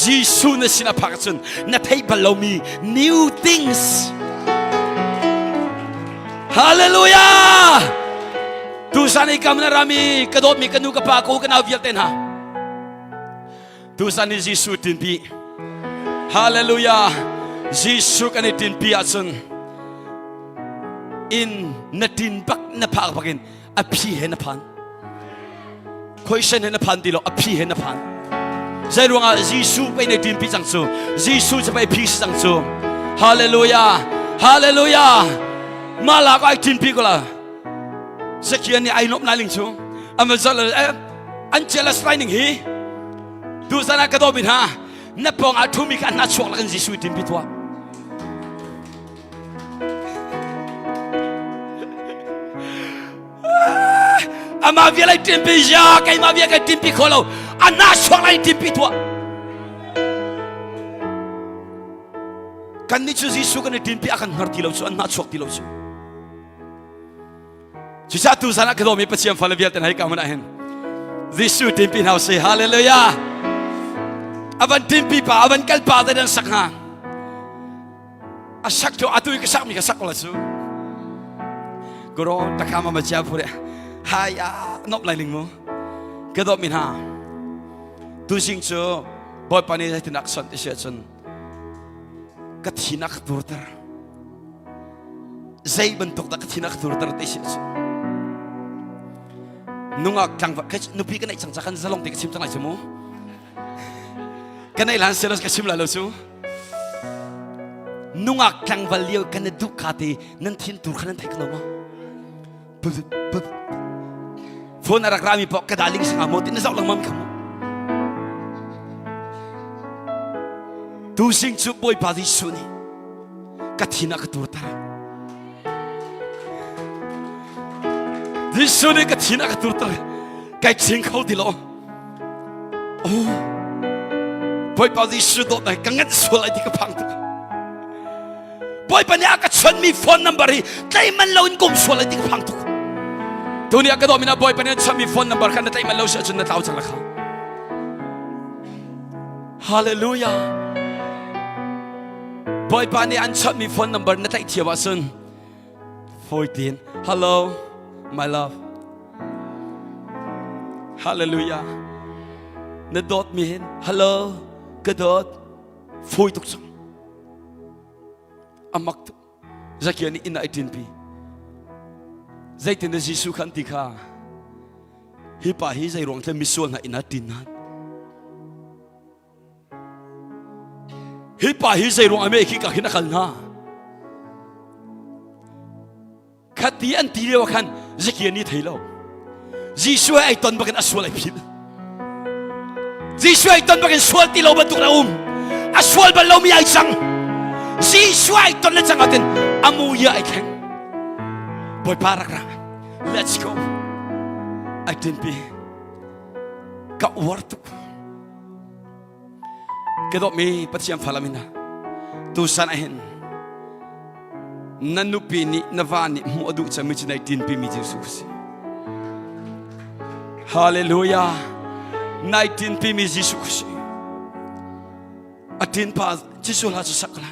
Jesuh na sin a phak ahcun na theih bal lomi new things Hallelujah Tusan i kam na rami ka dawtmi ka nu ka pa ko ka nau vialte hna Tusan i Jesuh tinpi Hallelujah Jesuh kan i tinpi ahcun in na tin bak na phak bakin a phi he na phan khoisen he na phan ti lo a phi he na phan zei ruangah Jesuh pei na tinpi cang cu Jesuh cu pei phi si cang cu Hallelujah Hallelujah mah lak ai tinpi ko la Zakian nih ai lawmh lai ling cu ama zal an jealous lai ning hi tuzan ah ka dawmi hna na pawng ah ṭhumi kha hna chuak lakin Jesuh timpi tuah ama vial ai timpi ya keimah vial kai timpi kho lo a na chuak lai timpi tuah kan nih cu Jesuh kan i timpi a kan hngar ti lo cu an hna chuak ti lo cu Cucaah tuzan ah ka dawmi Pathian fale vialte hei ka hmun ah hin Jesuh timpi hna usih. Hallelujah. Avan timpi pa, avan kal pa te dan sak hna. A sak cu atu i ka sak mi ka sak la cu. Goro takama ma chia phure. Hai a nop lai ling mu. Ka dawmi hna. Tuzing cu Bawipa nih zeitin ak son ti si ahcun ka thin a ka turter. Zei bantuk dah ka thin a ka turter ti si ahcun nungak tlangval nupi ka neih cang ca kan zalong te ka chim cang lai cu mu ka neih lan selos ka chim lai lo cu nungak tlangval lio kan i duh ka te nan thin tur kha nan thei ko lo maw phone a rak rami pawh ka darling sanga maw ti na zoh lengmang kha mu tu sing cu bawipa Jesuh nih ka thin a ka turter Jesuh nih ka thin a ka turter kai ching kho ti lo oh bawipa Jesuh dawt ka ngan sual ai ti ka phang tuk Bawipa nih a ka chawnhmi phone number hi tlaih man lo in kum sual ai ti ka phang tuk. Tuni a ka dawmi na Bawipa nih a chawnhmi phone number kha na tlaih man lo si ahcun na tlau cang la kha. Hallelujah. Bawipa nih an chawnhmi phone number na tlaih thiam ahcun fawi tein hello my love Hallelujah. Na dawtmi hin hello ka dawt fawi tuk cang. A mak tuk. Zakia nih inn ah ai ṭinpi. Zeitin dah Jesuh kha an ti kha? Hi pa hi zei ruang tle misual hna inn ah ṭin nan? Hi pa hi zei ruang ame khi ka khin a kal hna? Khati an ti lio ah khan Zakia nih thei lo. Jesuh he ai ton bakin a sual ai philh. Jesuh ai ton bakin sual ti lo bantuk a um. A sual bal lomi ai cang. Jesuh ai ton le cang ahtin amu ya ai thleng. Bawipa rak ra. Let's go. Ai tinpi. Ka uar tuk. Ka dawtmi Pathian falam in tusan ah hin na nupi nih na va nih hmuh a duh cangmi cu nai tinpi mi Jesuh si. Hallelujah. Nai tinpi mi Jesuh si. A tin pa Jesuh hla cu sak la.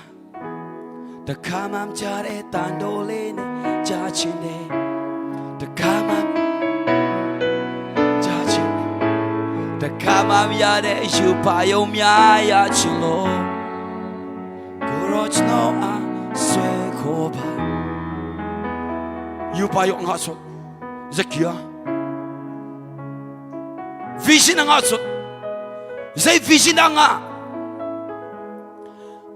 Takamam chare tandole ne cha chine. Takamam cha chine. Takamam ya de yu pa yo mya ya chilo. Kuroch no a swe ko ba. Yu pa yo nga so. Zakia. Vision nga so. Zai vision nga.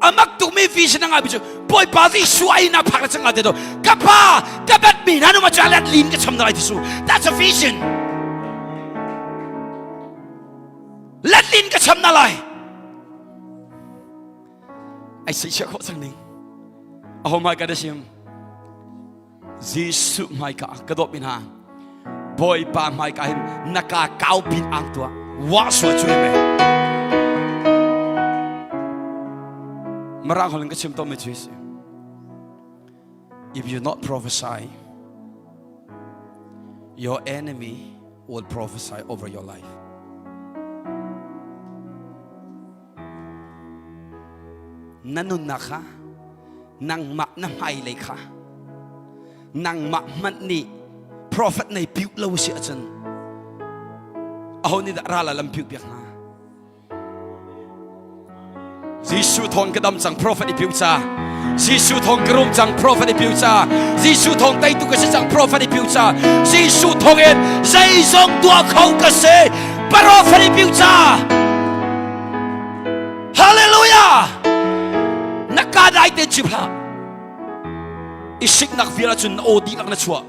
Amak tukmi vision a ngahmi cu Bawipa Jesuh ai na phak le cang te to ka pa ka bek. Mi hna nu ma cha let lin ka cham na lai ti su. That's a vision. Let lin ka cham na lai. Ai sei chia khawh cang ning. Aho mai ka da sim. Jesuh hmaika ka dawt mi hna Bawipa hmaika hin na ka kau pin ang tua wa sual cu me Marang holin ka chim to me chu si If you not prophesy your enemy will prophesy over your life. Na nunnak kha nangmah na hmailei kha nangmah hmanh nih prophet nei piu lo si ahcun aho nih dah ral ah lam piu piak hnga? Jesuh thawng ka dam cang prophet i piu ca Jesuh thawng ka rum cang prophet i piu ca Jesuh thawng teitu ka si cang prophet i piu ca Jesuh thawng in zeizong tuah kho ka si prophet i piu ca Hallelujah! Na ka dai te chim hlah. I siknak vial ahcun na aw dihlak na chuah.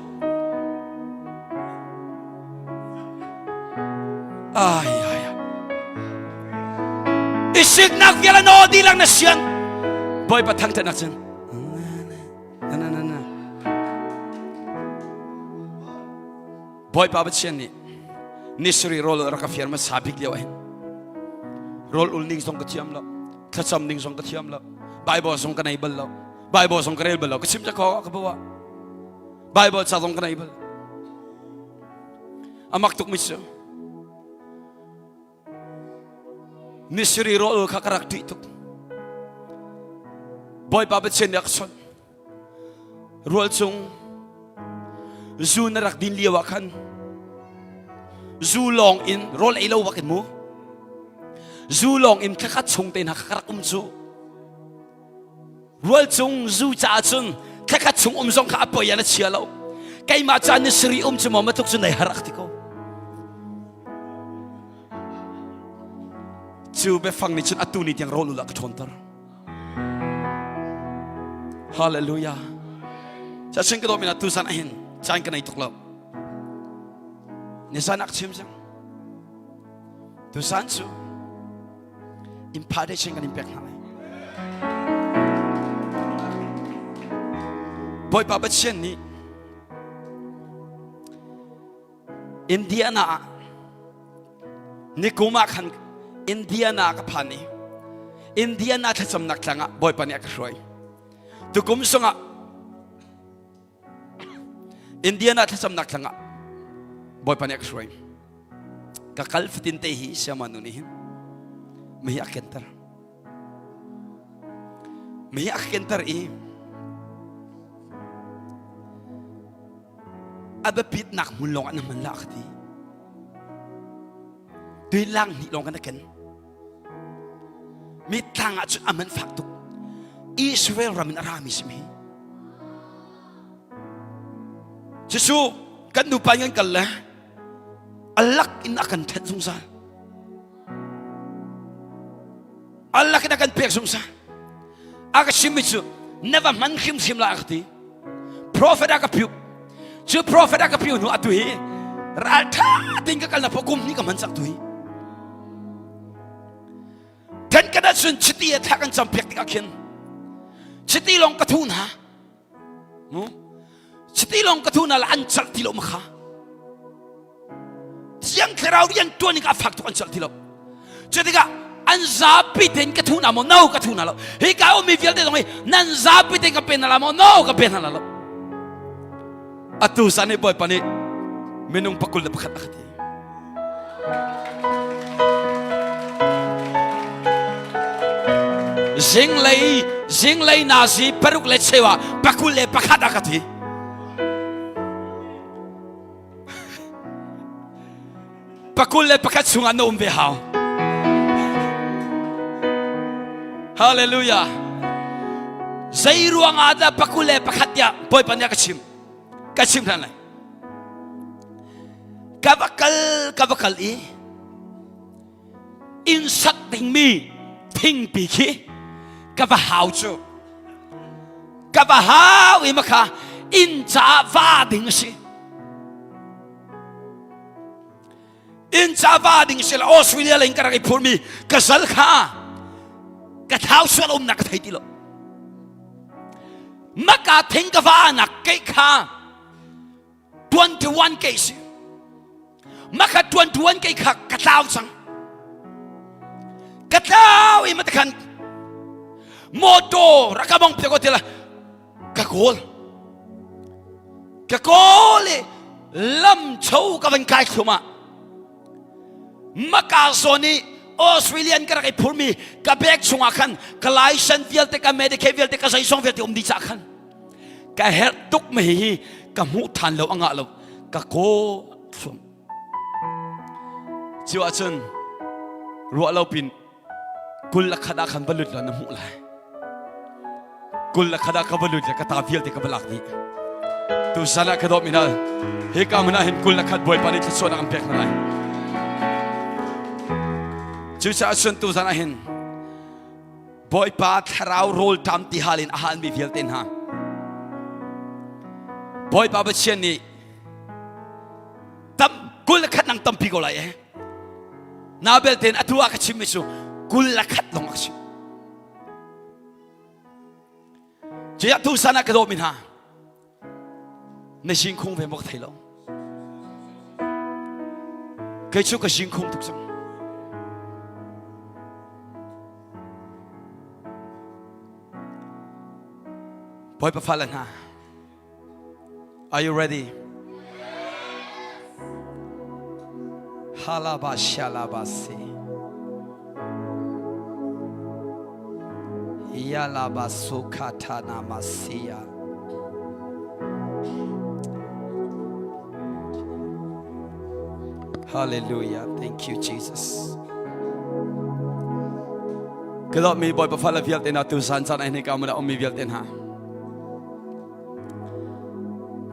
Ai ai. I siknak vial na aw dihlak na sian. Bawipa thangthatnak cun. Na na na na. Bawipa Pathian nih nisari rawl rak ka fiar hmasa bik lio ahhin rawl ul ning zong ka thiam lo thlacam ning zong ka thiam lo Bible zong ka nei bal lo Bible zong ka rel bal lo ka chim ca kho ka bawa Bible ca zong ka nei bal amak tuk mi cu Misri rawl kha ka rak ṭih tuk. Bawipa Pathian nih a ka chawnh. Rual cung zu na rak din lio ah khan zu lawng in rawl ei lo bak in mu zu lawng in thlakhat chung te hna kha ka rak um cu Rual cung zu caah cun thlakhat chung um zong kha a poi ah na chia lo. Keimah ca ni sari um cu maw matluk cu nei har ak ti ko. Cu biafang nih cun atu ni tiang rawl ul ah ka ṭhawnter. Hallelujah. Cachin ka dawt tu zan ahin caan ka nei tuk lo. Nisan ak chim cang. Tuzan cu impartation kan in pek hna lai. Bawipa Pathian nih Indiana ah nikum ah khan Indiana ka phan i Indiana thlacamnak tlang ah Bawipa nih a ka hruai. Tukum sungah Indiana thlacamnak tlang ah Bawipa nih a ka hruai. Ka kal fatin te hi siama nu nih hin mi hi a kenter. Mi hi a kenter i a biapitnak hmun lawng an hman la ka ti. Tui lang hnih lawng kan a ken. Mi tlang ah cun a man fak tuk. Israel ram in a rami si mi. Cucu kan nupa in kan kal le a lak in a kan ṭhenh zungzal. A lak in a kan pek zungzal. A ka chimmi cu na va hman hrimhrim la a ka ti. Prophet a ka piu. Cu prophet a ka piu hnu atu hi ral ṭha tein ka kal na kum hnih ka hman cang tu hi. Then kan ahcun chiti a thla kan cam piak tikah khin chiti lawng ka thu hna. Mu? Chiti lawng ka thu na la an chalh ti lo ma kha. Thiang Thlarau rian tuan ning a fak tuk an chalh ti lo. Cu tikah an zapi tein ka thu na maw? No ka thu na lo. Hi ka ummi vialte zong hi nan zapi tein ka pe na la maw? No ka pe na la lo. Atu zan hi Bawipa nih minung 21 a ka ti. Zinglei zinglei nazi paruk le cheu ah 21 a ka ti. 21 chungah na um ve hau. Hallelujah. Zei ruang ah dah 21 tiah Bawipa nih a ka chim. Ka chim hlan lai. Ka va kal ka va kal i inn sak dingmi thingpi khi ka va hau cu ka va hau i makha. Inn caah va ding a si. Inn ca va ding si la Australia lei in ka rak i phurmi ka zal kha ka thau sual umnak ka thei ti lo. Maka thing ka va nak kei kha 21 kei si. Maka 21 kei kha ka tlau cang. Ka tlau i matakhan motor rakamong pe ko tila ka kawl ka kawl i lam cho ka van kai thlum ah maka zawn i Australian ka rak i phurmi ka bag chungah khan ka license vialte ka Medicaid vialte ka zeizong vialte um dih cah khan ka herh tuk mi hi ka hmuh than lo angah lo ka kawl thlum cu ahcun ruah lo pin kul le khat ah khan va lut law na hmuh lai. 21 ah ka va lut le ka ta vialte ka va lak dih. Tu zan ah ka dawt mi hna hika hmun ah hin 21 Bawipa nih thluachuahnak an pek hna lai. Cucaah cun tu zan ah hin Bawipa thlarau rawl ṭam ti hal in a halmi vialte hna Bawipa Pathian nih tam 21 nang tampi ko lai eh. Na belte in atu ah ka chimmi cu 21 lawng ka chim. Cuya tu san ah ka dawmi hna na zingkhung ve maw ka thei lo. Kei cu ka zingkhung tuk cang. Bawipa fale hna Are you ready? Halaba shalabasi. Yalaba sukatana masia. Hallelujah. Thank you, Jesus. Ka mi Bawipa fale vialte na tu zan caan ai hnika mun ummi vialte hna.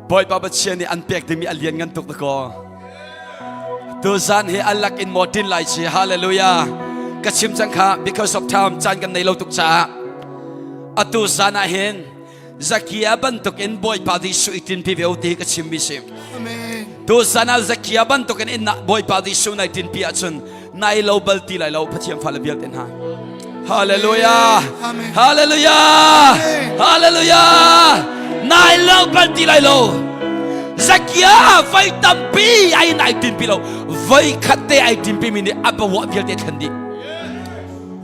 Bawipa Pathian nih an pek dingmi a lian ngan tuk dakaw. Tuzan hi alak in maw tin lai chi hallelujah. Ka chim cang kha because of time caan kan nei lo tuk caah atu zan ah hin Zakia bantuk in Bawipa Jesuh i tinpi ve u ti ka chimmi si. Amen. Tuzan ah Zakia bantuk in in Bawipa Jesuh nai tinpi ahcun nai lo bal ti lai lo Pathian fale vialte hna. Hallelujah. Amen. Hallelujah. Amen. Hallelujah. Nai lo bal ti lai lo. Zakia voi tampi ai nai tinpi lo. Voi khat te ai tinpi mi nih a bawa vialte thlen dih.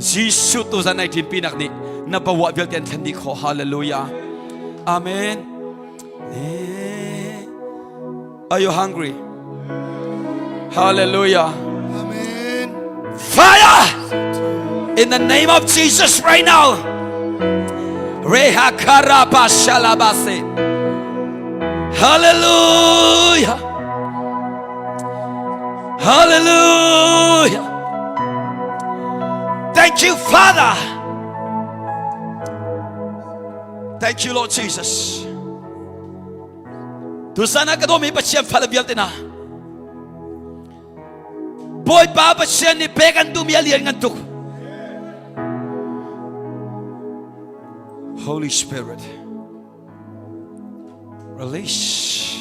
Jesuh tu zan ai tinpi nak nih na bawa vialte an thlen dih kho. Hallelujah. Amen. Are you hungry? Hallelujah. Amen. Fire! In the name of Jesus right now. Rehakarabashalabase. Hallelujah. Hallelujah. Thank you, Father. Thank you, Lord Jesus. Tuzan ah ka dawmi Pathian fale vialte hna Bawipa Pathian nih pek an duhmi a lian ngan tuk. Holy Spirit release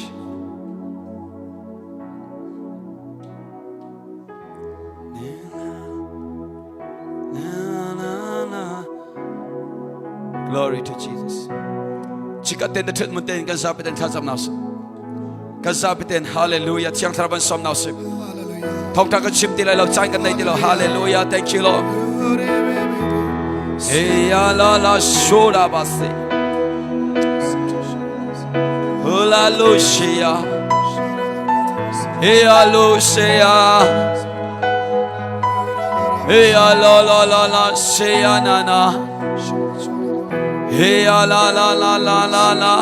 Glory to Jesus. Chika ten na thut mun ten kan zapi ten thlacam na si. Kan zapi ten hallelujah thiang thlarau ban som na si. Thongtha kan chim ti lai lo caan kan nei ti lo hallelujah thank you Lord. Hey ya la la shola ba se. Hula lo shia. Hey ya lo shia. Hey ya la la la la shia na na. Hey ya la la la la la la.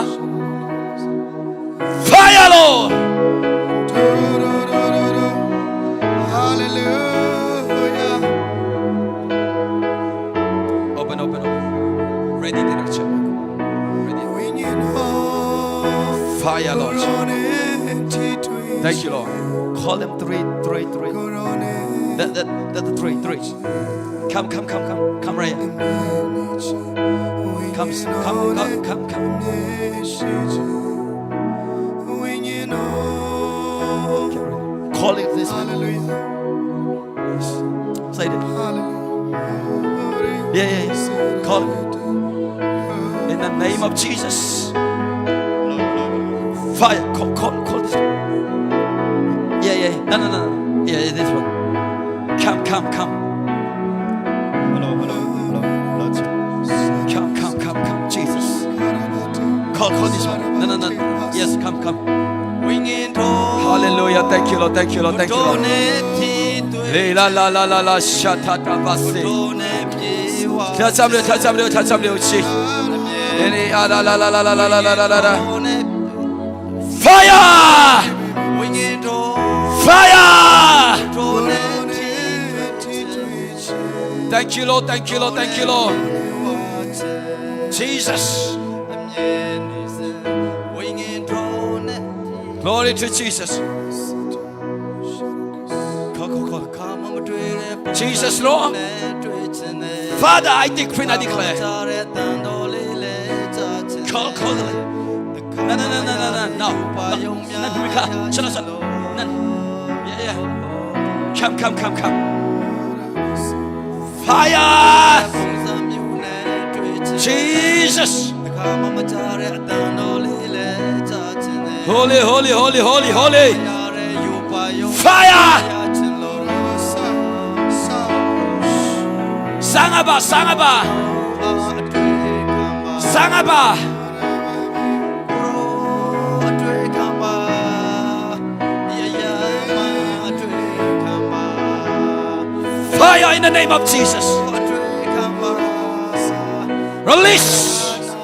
Fire Lord. Hallelujah. Open, open, open. Ready, direction. Ready. Fire, Lord. Thank you, Lord. Call them three, three, three. That, that, the three, three. Come, come, come, come. Come right here. Come, come, come, come, come. Call it this. Hallelujah. Say it. Hallelujah. Yeah. Call it. In the name of Jesus. Fire. Call, call, call this. Yeah. No. Yeah, this one. Come, come, come. Hello, hello, hello, hello. Come, come, come, come. Jesus. Call, call this one. No. Yes, come, come. ဝိညာဉ်တော် Hallelujah. Thank you, Lord. Thank you, Lord. Thank you, တော် Lord. နဲ့ထီတွေ့ Le la la la la la shata ta ba se. တော်နဲ့ပြေဝါ 他占不了，他占不了，他占不了气。你啊啦啦啦啦啦啦啦啦啦啦啦。 တော်နဲ့ Fire! ဝိညာဉ်တော် Fire! တော်နဲ့ထီတွေ့ Thank you, Lord. Thank you, Lord. Thank you, Lord. Jesus. အမြဲနေစေဝိညာဉ်တော်နဲ့ Glory to Jesus. Call, call, call. ခါမမတွေ့တဲ့ပုံ Jesus, Lord. နဲ့တွေ့ချင်တယ် Father, I decree and I declare. ကြားတဲ့တန်တော်လေးလဲကြားချင်တယ် Call, call. No, no, no, no, no, no, no. No, no, no, no, no. Yeah, yeah. Come, come, come, come. Fire! ပုံစံမျိုးနဲ့တွေ့ချင် Jesus. တခါမှမကြားတဲ့အတန်တော်လေးလဲကြားချင်တယ် Holy, holy, holy, holy, holy. ရတဲ့ယူပါယုံ Fire! ရချင်လို့ Sangaba, sangaba, အတွေ့ခံပါ sangaba. အတွေ့ခံပါရရမအတွေ့ခံပါ Fire in the name of Jesus. အတွေ့ခံပါ Release.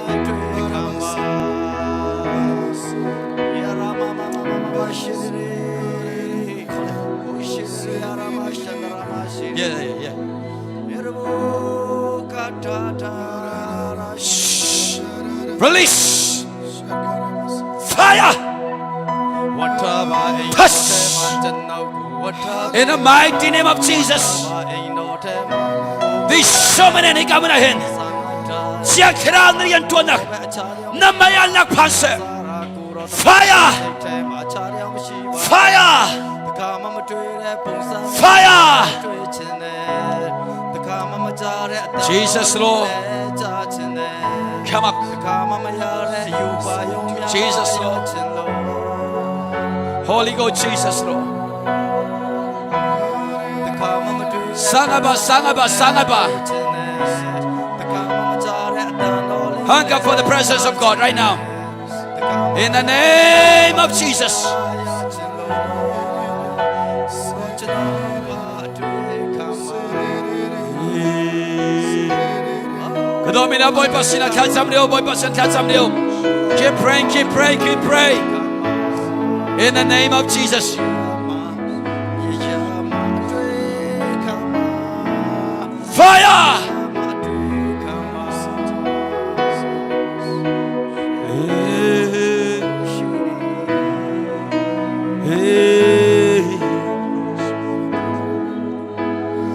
အတွေ့ခံပါရရမမမမမရှိရေရှိရေရမရှန္ဒရမရှိ Yeah, yeah, yeah. ရေကတာတာရာ Shh. Release. Fire. ဝတ်တာပါအိမ် Touch. ကျွန်တော်ကိုဝတ်တာ In the mighty name of Jesus. ပါအိမ်တော်ထဲမှာ This so many coming ahead. သံတာ Siak khran rian tuanak. အချာလျောင်း Namaya nak panse. ရာကိုရော Fire. ထဲမှာအချာလျောင်းမရှိပါ Fire. တခါမှမတွေ့တဲ့ပုံစံ Fire. တွေ့ချင်တယ်တခါမှမကြားတဲ့အတန် Jesus, Lord. ကြားချင်တယ် Come up. တခါမှမရတဲ့ယူပါယုံများ Jesus, Lord. ချင်လို့ Holy Ghost, Jesus, Lord. တခါမှမတွေ့တဲ့ Sangaba, sangaba, sangaba. ချင်တယ်တခါမှမကြားတဲ့အတန်တော်လေး Hunger for the presence of God right now. တခါမှ In the name of Jesus. ရချင်လို့ကျွန်တော်ပါတွေ့ခံပါ Kadomina boy pasina kachamreo boy pasina kachamreo. Keep praying, keep praying, keep praying. In the name of Jesus. ရရမတွေ့ခံပါ Fire! မတွေ့ခံပါ Hey, hey.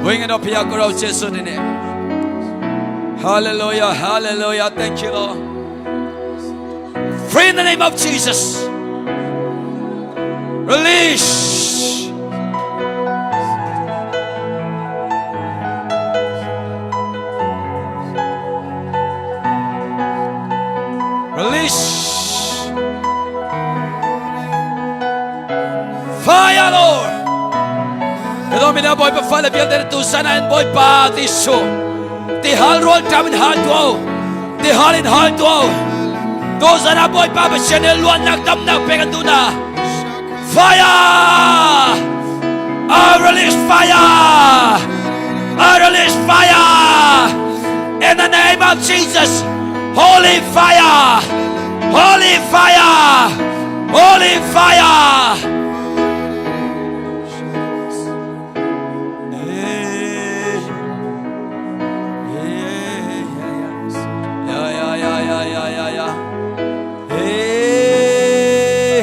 ဝိညာဉ်တော်ဖျားကိုရောကျေးဇူးတင်နေ Hallelujah, hallelujah. Thank you, Lord. Free in the name of Jesus. Release. Release. Fire, Lord. Kadomina boy pa fala bial der tu sana en boy pa tisu. Ti hal rol tam in hal tu. Ti hal in hal tu. Tu sana boy pa ba chanel luan nak tam nak pegan tu na. Fire! I release fire! I release fire! In the name of Jesus! Holy fire! Holy fire! Holy fire! Hey. Hey, yeah, yeah, yeah, yeah, yeah, yeah, yeah. Hey.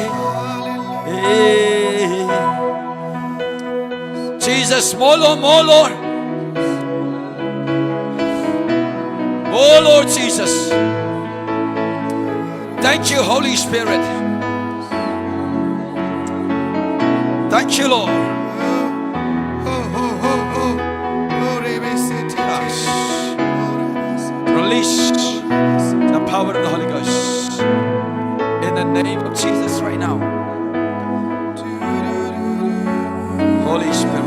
Hey. Jesus, more Lord, more Lord. Oh Lord Jesus. Thank you, Holy Spirit. Thank Thank you, Lord. Release the power of the Holy Ghost in the name of Jesus right now. Holy Spirit.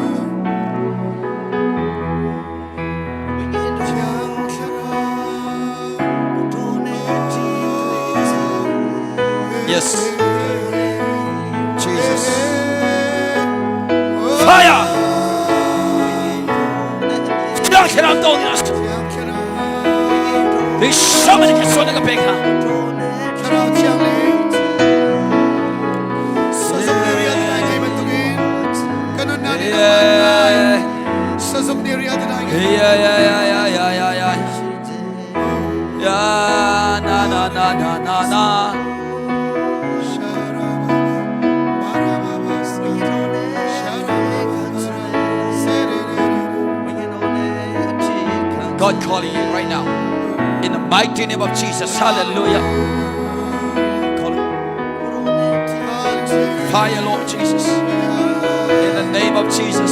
Yes. Jesus. Fire! Thiang Thlarau to ni as. Di sama ni kesuan ka pek ha. Thlarau Thianghlim sazuk ni rian dai ngei bantukin kan nunnak nih nangmah ngai sazuk ni rian dai ngei Ya ya ya ya ya ya ya. Ya na na na na na na. God calling you right now. In the mighty name of Jesus. Hallelujah. Call it. Fire, Lord Jesus. In the name of Jesus.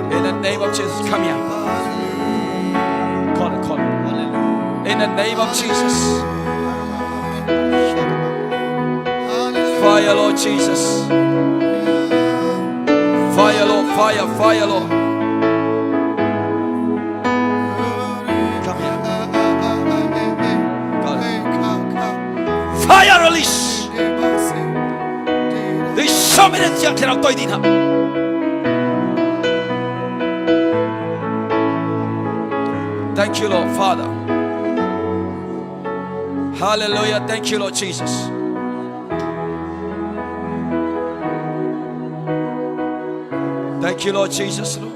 In the name of Jesus. Come here. Call it, call it. In the name of Jesus. Fire, Lord Jesus. Fire, Lord. Fire, fire, Lord. Come here. Call it. Fire release. Di summit Thiang Thlarau toi din ha. Thank you, Lord Father. Hallelujah. Thank you, Lord Jesus. Thank you, Lord Jesus. Lord.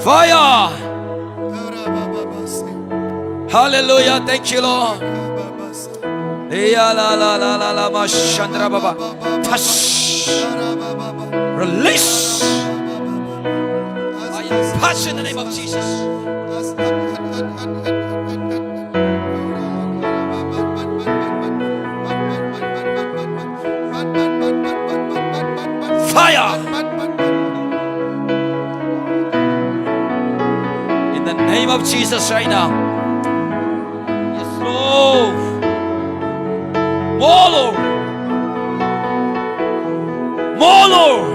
Fire. Hallelujah. Thank you, Lord. Ya la la la la la ma shandra baba. Touch. Release. Touch in the name of Jesus. Fire. In the name of Jesus right now. Yes, Lord. More, Lord. More, Lord.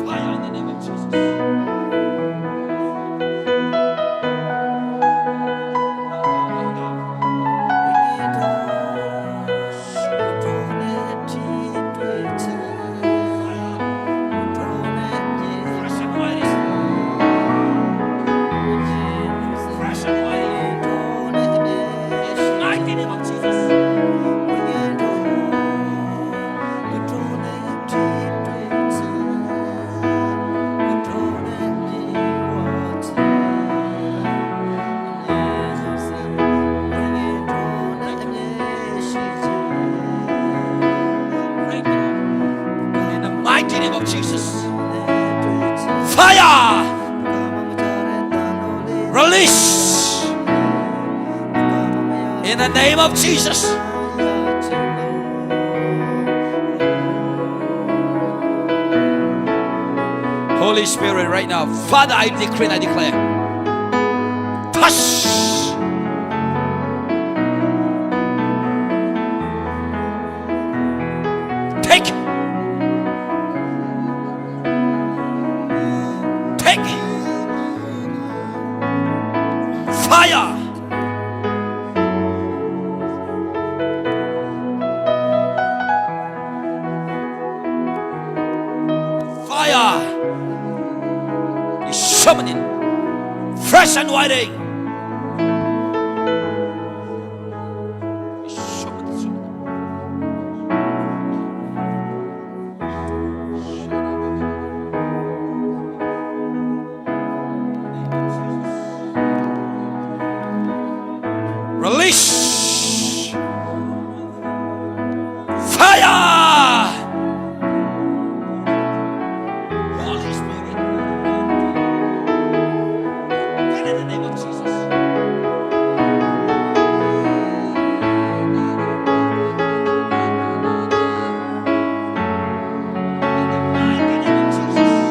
Fire in the name of Jesus. Fresh anointing. Fresh anointing. In the mighty name of Jesus. Thank you. In the mighty name of Jesus. Fire! Release! In the name of Jesus. Holy Spirit, right now, Father, I decree and I declare. Touch! Take! Take! Fire! Fire! Is summoning fresh anointing. Release. Fire! Holy Spirit. Get in the name of Jesus. In the mighty name of Jesus.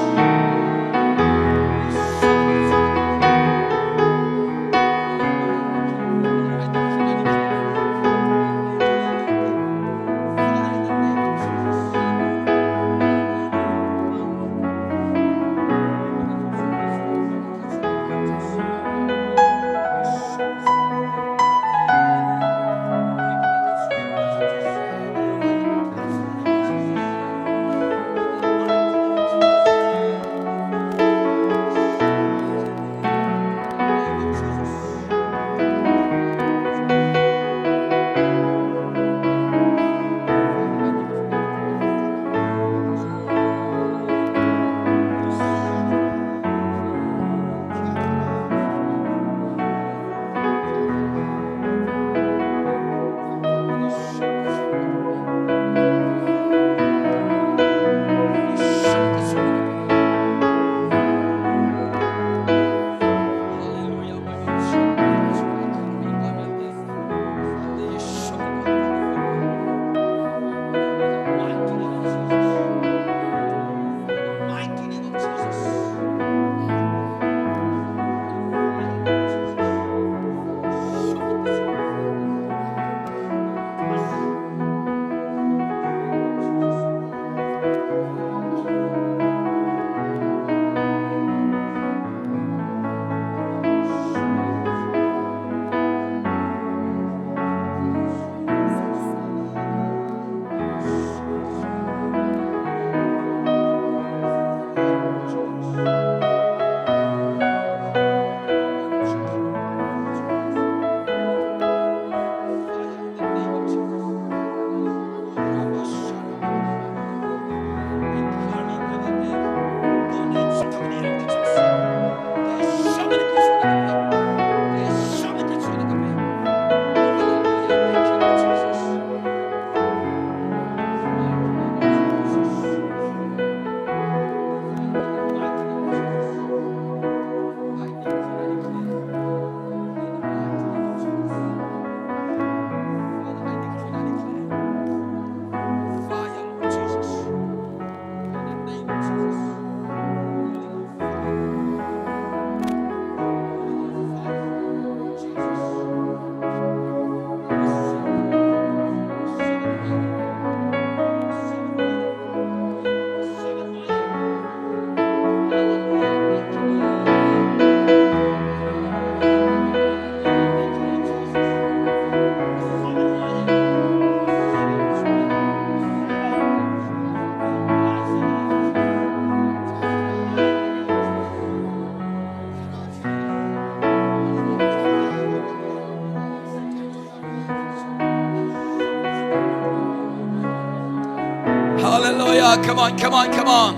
Hallelujah. Come on, come on, come on.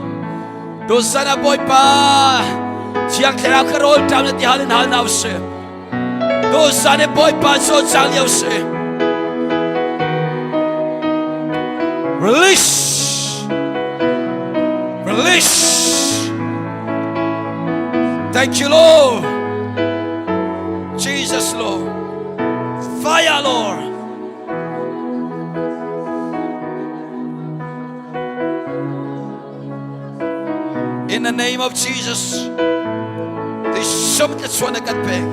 Tuzan ah Bawipa Thiang Thlarau kha rawl ṭam na ti hal in hal na usih. Tuzan i Bawipa cawlcang lio si. Release. Release. Thank you, Lord. Jesus, Lord. Fire, Lord. In the name of Jesus, this kan pek.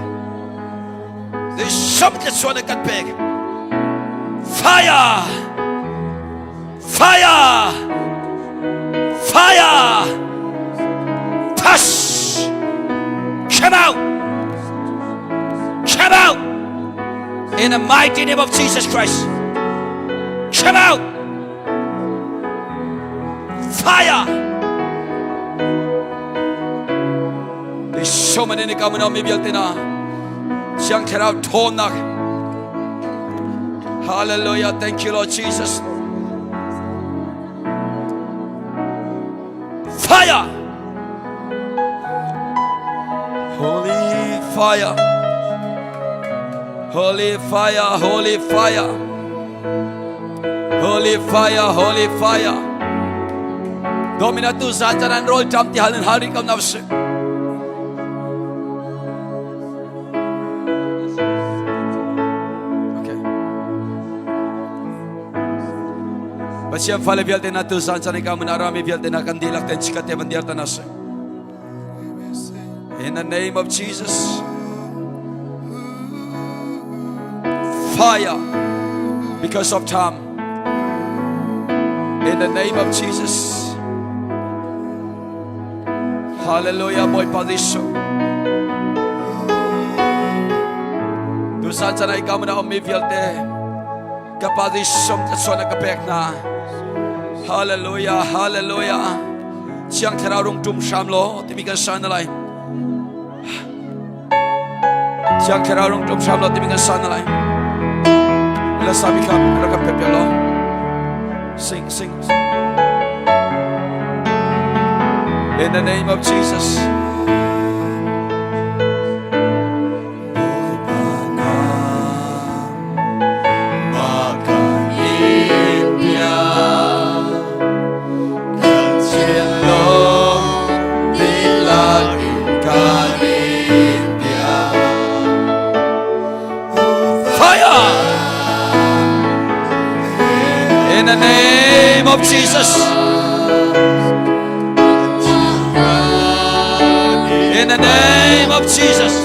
This kan pek. Fire! Fire! Fire! Touch! Come out! Come out! In the mighty name of Jesus Christ. Come out! Fire! There's so many ni kamu mi vialte na Siang Thlarau ṭhawnnak. Hallelujah. Thank you, Lord Jesus. Fire! Holy fire. Holy fire, holy fire. Holy fire, holy fire. Domina tu zan chan an rol tam ti halin hari kam nau si. Okay. Pathian fale vialte na tu zan chan ka mun arami vialte na kan dilak ten chikate bandiar tanase. In the name of Jesus. Fire because of time. In the name of Jesus. Hallelujah, Bawipa Jesuh. Tusan chan ai kamana ummi vialte ka pa Jesuh ka suan ka pek na. Hallelujah, hallelujah. Chiang Thlarau rung tum hram law timi kan san lai. Thiang Thlarau rung tum hram law timi kan san lai. La sami kha rak kan pep law. Sing, sing. In the name of Jesus. Fire! In the name of Jesus. In the name of Jesus.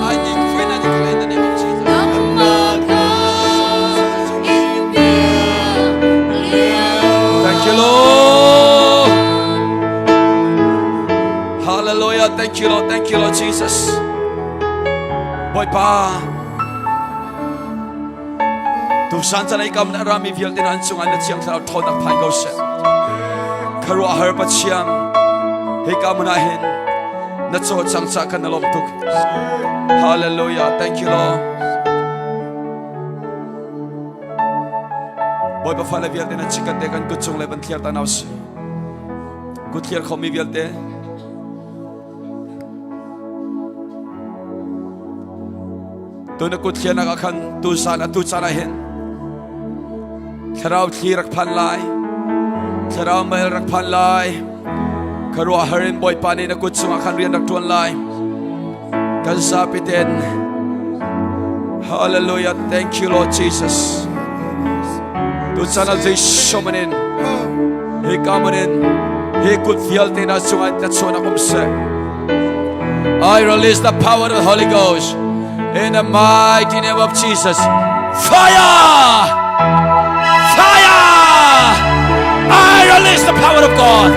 I decree and I declare in the name of Jesus. Thank you, Lord. Hallelujah. Thank you, Lord. Thank you, Lord Jesus. Bawipa, tusan chan ai kam na rami vialte nan cungah na thiang thlarau ṭhawnnak phan ko seh. Khuaruahhar Pathian, hika hmun ah hin na caw cang ca kan na lawm tuk. Hallelujah. Thank you, Lord. Bawipa fale vialte na chikat te kan kut cung le van thliar ta nau si. Kut thliar khomi vialte Tu na kut thliarnak ah khan tu zan atu caan ah hin thlarau thli rak phan lai thlarau mel rak phan lai khuaruahhar in Bawipa nih na kut cungah khan rian rak ṭuan lai kan zapi ten Hallelujah thank you Lord Jesus tu caan ah Jesuh min in hi ka mun in hi kut vialte na cungah na chuanak um seh I release the power of the Holy Ghost in the mighty name of Jesus. Fire! Fire! I release the power of God.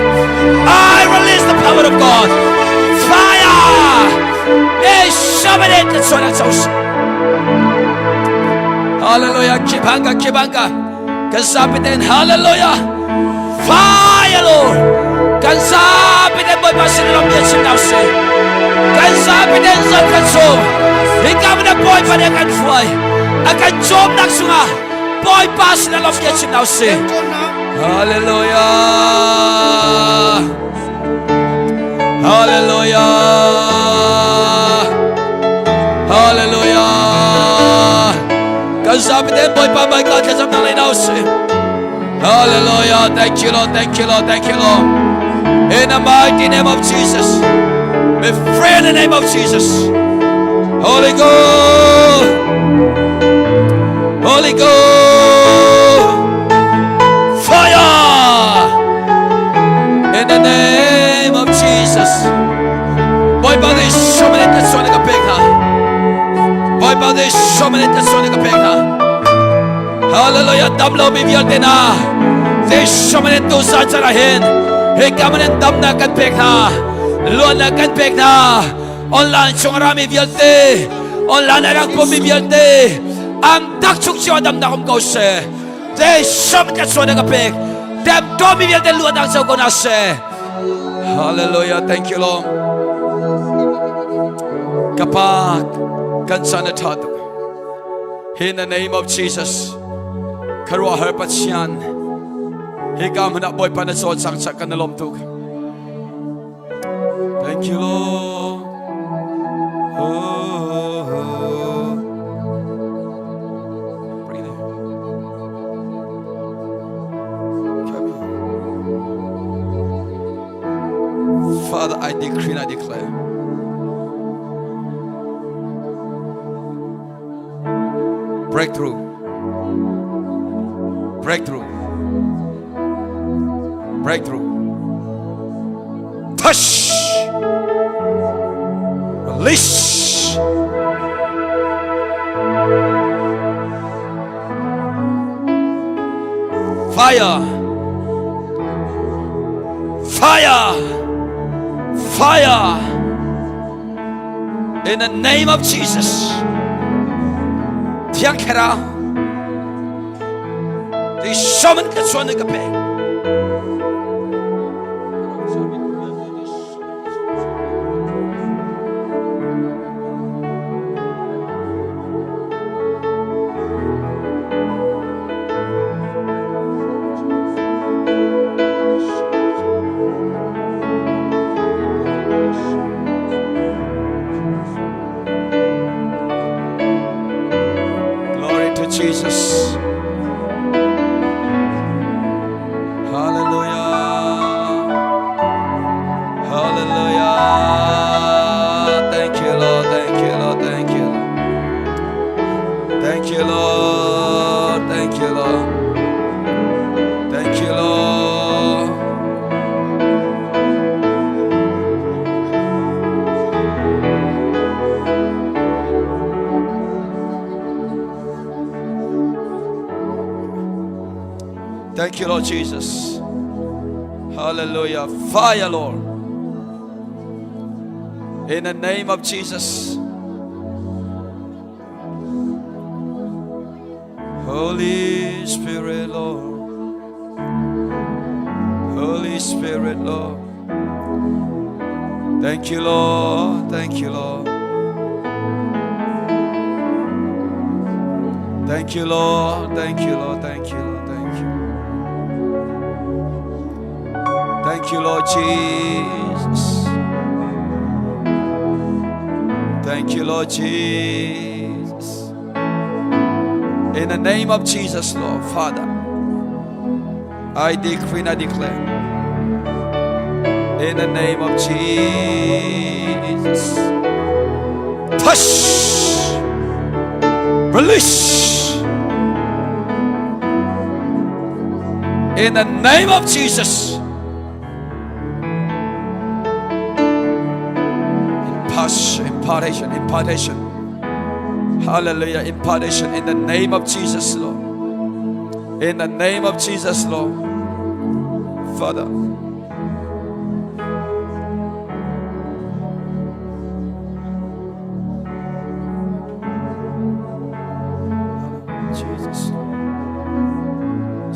I release the power of God. Fire! Hallelujah. Kibanga, kibanga. Kan Hallelujah. Fire, Lord. Kan sabi den Bawipa sin lam bia chim nau se. Kan sabi den zan kan som. Hika na Bawipa nih a kan hruai. A kan cawmnak chungah Bawipa sin lam bia chim nau se. Hallelujah. Hallelujah. Hallelujah. Kan sabi den Bawipa mai ka thlacam nang lei nau se. Hallelujah. Thank you, Lord. Thank you, Lord. Thank you, Lord. In the mighty name of Jesus. Be free in the name of Jesus. Holy Ghost. Holy Ghost, fire in the name of Jesus. Bawipa nih sawm in thluachuah na ka pek hna. Bawipa nih sawm in thluachuah na ka pek hna. Hallelujah dam lomi vialte hna Jesuh min in tuzan caan ah hin hika min in damnak kan pek hna luatnak kan pek hna online chung a rami vialte online a rak pummi vialte an tak chung cio damnak um ko seh Jesuh min thluachuah na ka pek temtuarmi vialte luatnak co ko hna seh. Hallelujah. Thank you, Lord. Kapa kan chan a tha tuk. In the name of Jesus. Kharuahar Pathian. Hika hmun ah Bawipa na cawlcang cak kan lawm tuk. Thank you, Lord. Oh, oh. Bring it. Come here. Father, I decree and I declare. Breakthrough. Breakthrough. Breakthrough. Touch. Release. Fire. Fire. Fire. In the name of Jesus. Thiang Thlarau. Ti shaman ka chuan ka pek. Glory to Jesus. Hallelujah. Hallelujah. Thank you, Lord. Thank you, Lord. Thank you, Lord. Thank you, Lord. Thank you, Lord. Thank you, Lord. Thank you, Lord Jesus. Hallelujah. Fire, Lord. In the name of Jesus. Holy Spirit, Lord. Holy Spirit, Lord. Thank you, Lord. Thank you, Lord. Thank you, Lord. Thank you, Lord. Thank you, Lord. Thank you. Thank you, Lord Jesus. Thank you, Lord Jesus. In the name of Jesus, Lord, Father, I decree and I declare. In the name of Jesus. Touch. Release. In the name of Jesus. Impartation, impartation. Hallelujah. Impartation in the name of Jesus, Lord. In the name of Jesus, Lord. Father. Jesus.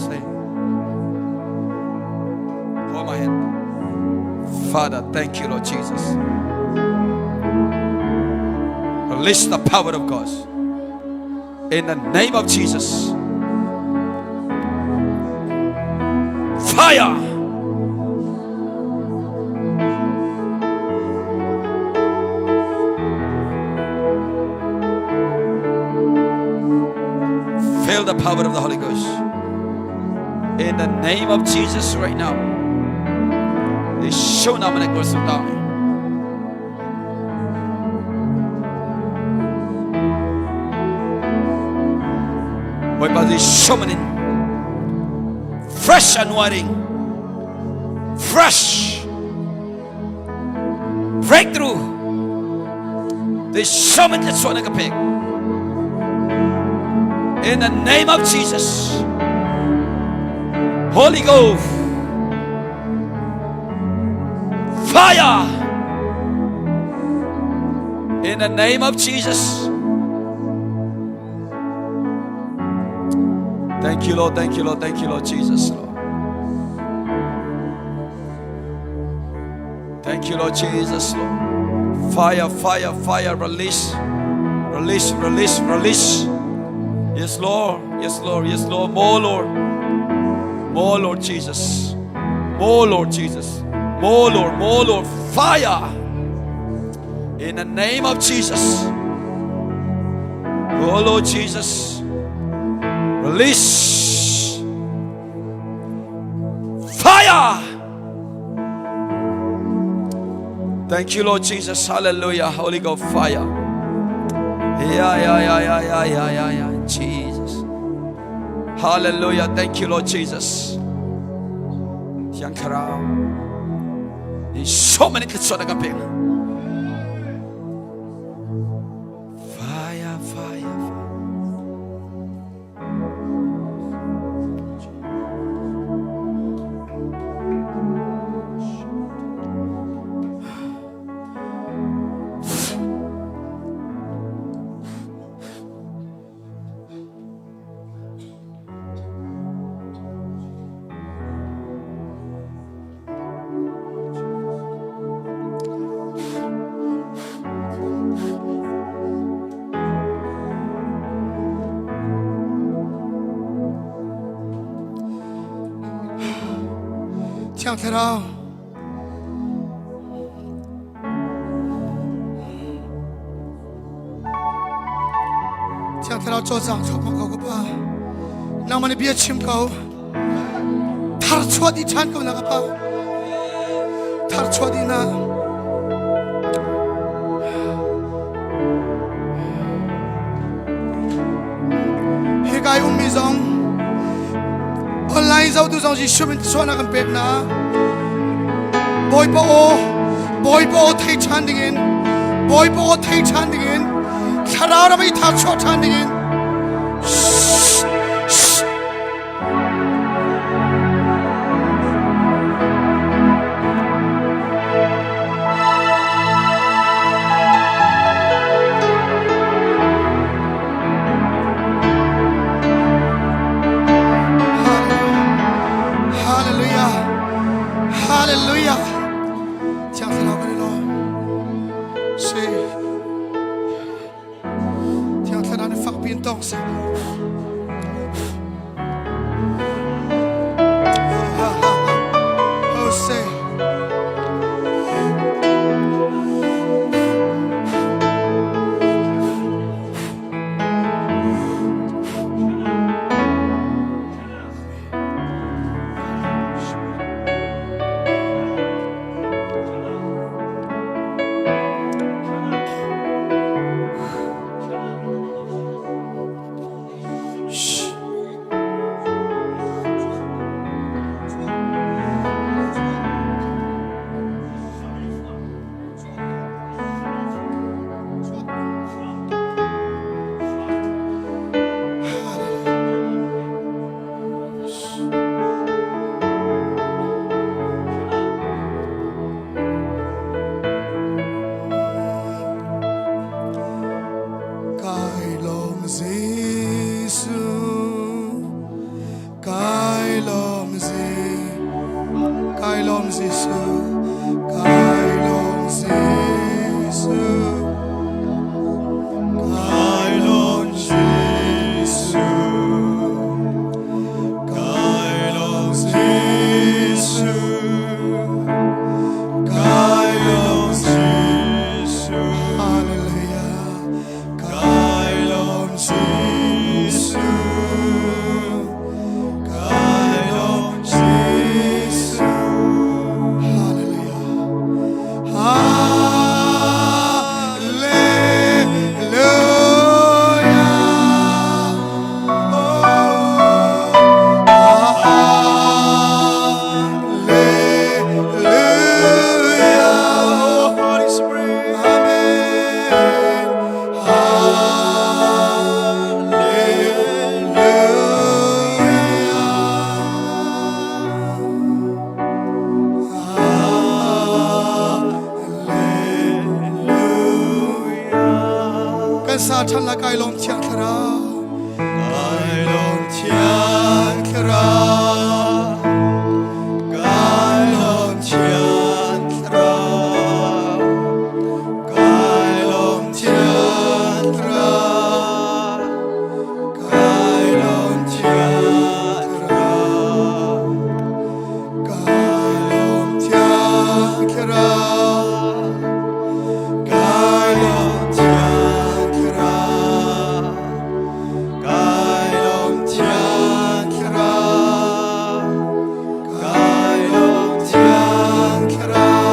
Say, hold my hand. Father, thank you, Lord Jesus. Release the power of God. In the name of Jesus. Fire! Feel the power of the Holy Ghost. In the name of Jesus right now. Jesuh nama na sultan. Bawipa Jesuh min in fresh anointing, fresh breakthrough. Jesuh min thluachuah na ka pek. In the name of Jesus. Holy Ghost. Fire. In the name of Jesus. Thank you, Lord. Thank you, Lord. Thank you, Lord Jesus. Lord. Thank you, Lord Jesus. Lord. Fire, fire, fire, release, release, release, release. Yes, Lord. Yes, Lord. Yes, Lord. More, Lord. More, Lord Jesus. More, Lord Jesus. More, Lord. More, Lord. Fire. In the name of Jesus. Oh, Lord Jesus. Release. Fire. Thank you, Lord Jesus. Hallelujah. Holy Ghost fire. Yeah, yeah, yeah, yeah, yeah, yeah, yeah, yeah. Jesus. Hallelujah. Thank you, Lord Jesus. Thiang Thlarau. So many thluachuah na kan pek. Fire, fire, fire. Thiang Thlarau Thiang Thlarau cawlcang thluahmah ko ka Pa. Nangmah nih bia chim ko. Thar chuah dih ṭhan ko na ka Pa. Thar chuah dih na. Hika i ummi zong online zohtu zong Jesuh min chuahnak kan pek na. Bawipa aw, Bawipa aw thei ṭhan dingin, Bawipa aw thei ṭhan dingin, thlarau ram i thar chuah ṭhan dingin. Hallelujah. Hallelujah. Thiang Thlarau kan i lawm. Si. Thiang Thlarau nih fakpi in tawng seh. Oh, say. Kai lawm Jesuh, kai lawm Kai lawm Jesuh, kai lawm Jesuh, kai lawm Jesuh, kai lawm Jesuh, kai lawm Jesuh. Hallelujah. Kai lawm Jesuh, kai lawm Jesuh. Hallelujah. ṭhan la kai lawm Thiang Thlarau. Kai lawm Thiang Thlarau. Kai lawm Thiang Thlarau. Kai lawm Thiang Thlarau. Kai lawm Thiang Thlarau. Kai lawm Thiang Thlarau. Kai lawm Thiang Thlarau. Kai lawm Thiang Thlarau. Kai lawm Thiang Thlarau.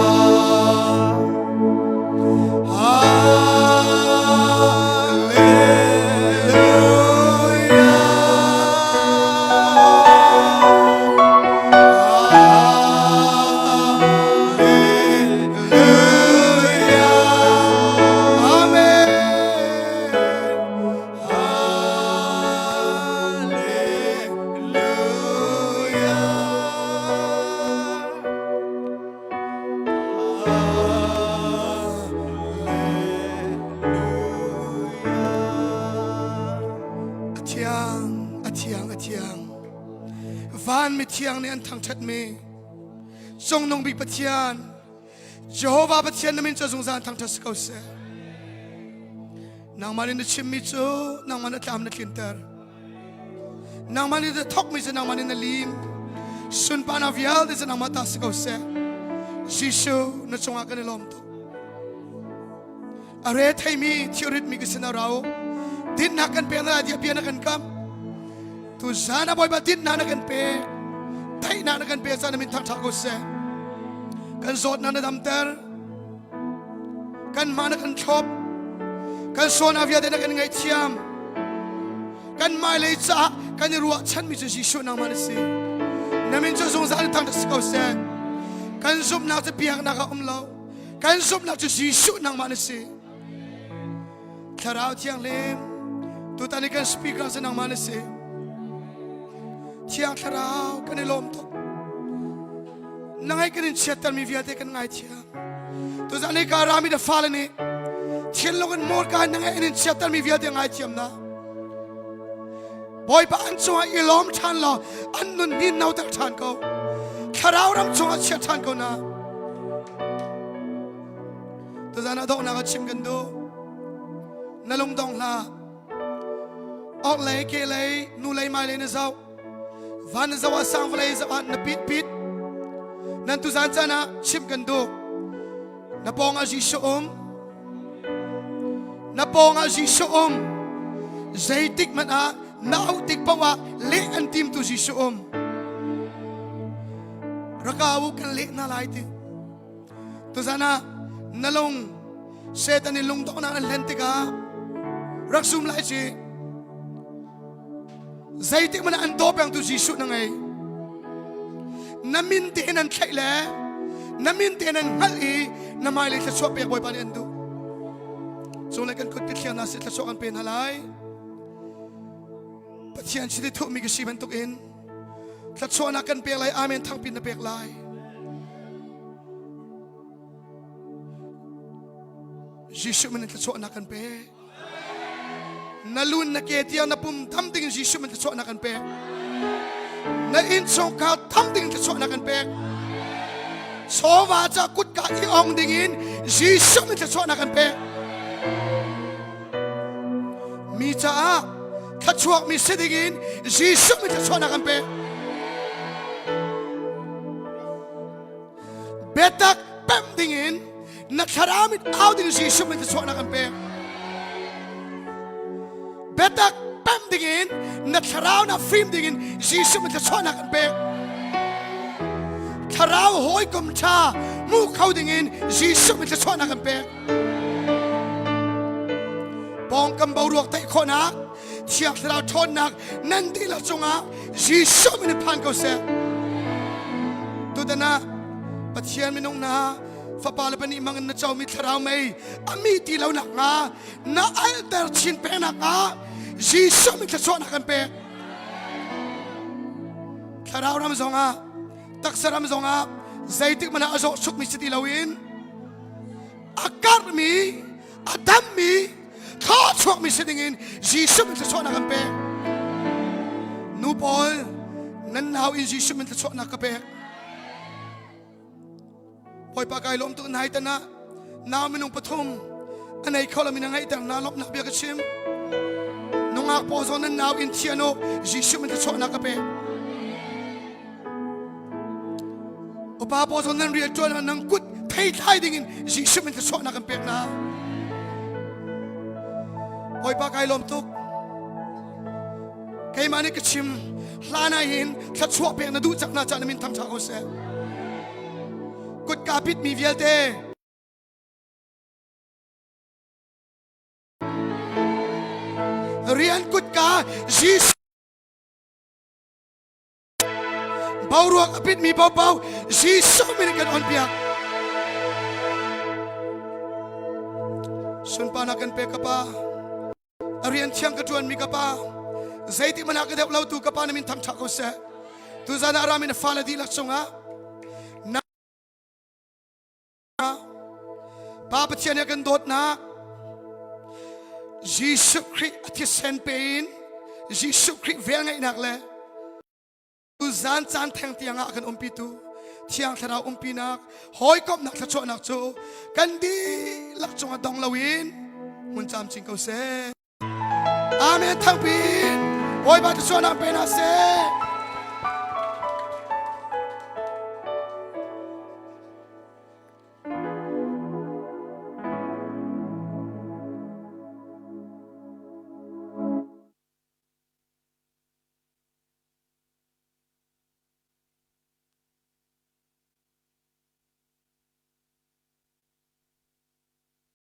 A thiang, a thiang, a thiang. Van mithiang nih an thangṭhatmi Cungnung bik Pathian, Jehovah Pathian na min cu zungzal thangṭhat si ko seh. Nangmah nih na chimmi cu nangmah na tlam na tlinter. Nangmah nih na thawkmi cu nangmah nih na lim. Sunparnak vialte cu nangmah ta si ko seh. Jesuh na cungah kan i lawm tuk. A re theimi thilritmi ka sin a rau. Dinnak kan pek na dia bia na kan kam. Tu zan a Bawipa dinnak na kan pek. Daihnak na kan pek caan na min thangṭhat ko seh. Kan zawtnak na damter. Kan mah na kan thlop. Kan sualnak vialte na kan ngaihthiam. Kan hmailei caah kan i ruahchanmi cu Jesuh nangmah na si. Na min cu zungzal in thangṭhat si ko seh. Kan zumhnak cu biaknak ah um lo. Kan zumhnak cu Jesuh nangmah na si. Thlarau Thianghlim, tutan i kan speaker cu nangmah na si. Thiang Thlarau kan i lawm tuk. Nangai kan in chiattermi vialte kan ngaithiam. Tuzan hi ka rami na fale nih thinlung in hmurka in nangai in in chiattermi vialte ngaithiam na. Bawipa an cungah i lawm ṭhan law an nun ni noter ṭhan ko. Thlarau ram chungah chia ṭhan ko na. Tuzan ah donghnak ah chim kan duh. Na lungdong hlah. Orh lei, ke lei, nu lei, mai lei na zoh. Van na zoh ah sang vawlei zoh ah na pit pit. Nan tuzan caan ah chim kan duh. Na pawng ah Jesuh um. Na pawng ah Jesuh um. Zeitik hmanh ah na auh tik paoh ah leh an timtu Jesuh um. Raka u kan leh hna lai ti. Tuzan ah na lung Satan in lungdonghnak an hlen tikah rak zum lai ci. Zeitik hmanh ah an daw pengtu Jesuh na ngei. Na min tein an thlaih le na min tein an hngalh i na hmailei thluachuah pek Bawipa nih an duh. Cunglei kan kut pithiang hna sih thluachuah kan pe hna lai. Pathian chiti thuhmi ka si bantukin thluachuahnak kan pek lai. Amen thangpi na pek lai. Jesuh min in thluachuahnak kan pek. Na lun na ke tiang na pum tham ding Jesuh min thluachuahnak kan pek. Na innchungkhar tham ding thluachuahnak kan pek. Chawva ca kutka i ong ding in Jesuh min thluachuahnak kan pek. Mi caah thluachuak mi si ding in Jesuh min thluachuahnak kan pek. Biatak pemh ding in na thlarau mit au ding Jesuh min thluachuahnak an pek. Biatak pemh ding in na thlarau na fim ding in Jesuh min thluachuahnak an pek. Thlarau hawikom ṭha hmu kho ding in Jesuh min thluachuahnak an pek. Pawngkam boruak theih khawhnak Thiang Thlarau ṭhawnnak nan dihlak cungah Jesuh min in phan ko seh. Tutan ah Pathian minung hna fapa le pahnih mang in na comi thlarau mei a mi ti lo nak hnga na alter chin peng nak hnga Jesuh min thluachuahnak kan pek. Thlarau ram zongah taksa ram zongah zeitik hmanh ah a zawh sukmi si ti loin a karhmi a dammi. Thluachuakmi si dingin Jesuh min thluachuahnak kan pek. Nu pawl nan nau in Jesuh min thluachuahnak ka pek. Bawipa kai lawm tuk nai tan ah nau minung pathum a nei kho lomi na ngeihter na lawmhnak bia ka chim. Nungak pawl zong nan nau in thian u Jesuh min thluachuahnak ka pek. Upa pawl zong nan rian ṭuan ah nan kut theitlai dingin Jesuh min thluachuahnak kan pek hna. Bawipa kai lawm tuk. Keimah nih ka chim hlan ah hin thluachuah pek na duh cak na cah na min thangṭha ko seh. Kutka pitmi vialte rian kutka Jesuh Boruak a pitmi paohpaoh Jesuh min in kan on piak. Sunparnak kan pek ka Pa. A rian thiang ka ṭuanmi ka Pa. Zeitik hmanh ah ka deuh lo tu ka Pa na min thangṭhat ko seh. Tuzan ah rami na fale dihlak cungah na Pa Pathian he kan dawtnak Jesuh Khrih a thisen pe in Jesuh Khrih velngeihnak le zan caan theng tiang ah kan umpitu Thiang Thlarau umpinak hawikomhnak thluachuahnak cu kan dihlak cungah dong loin hmun camcin ko seh. Amen. Thangpi Bawipa thluachuahnak pe hna seh.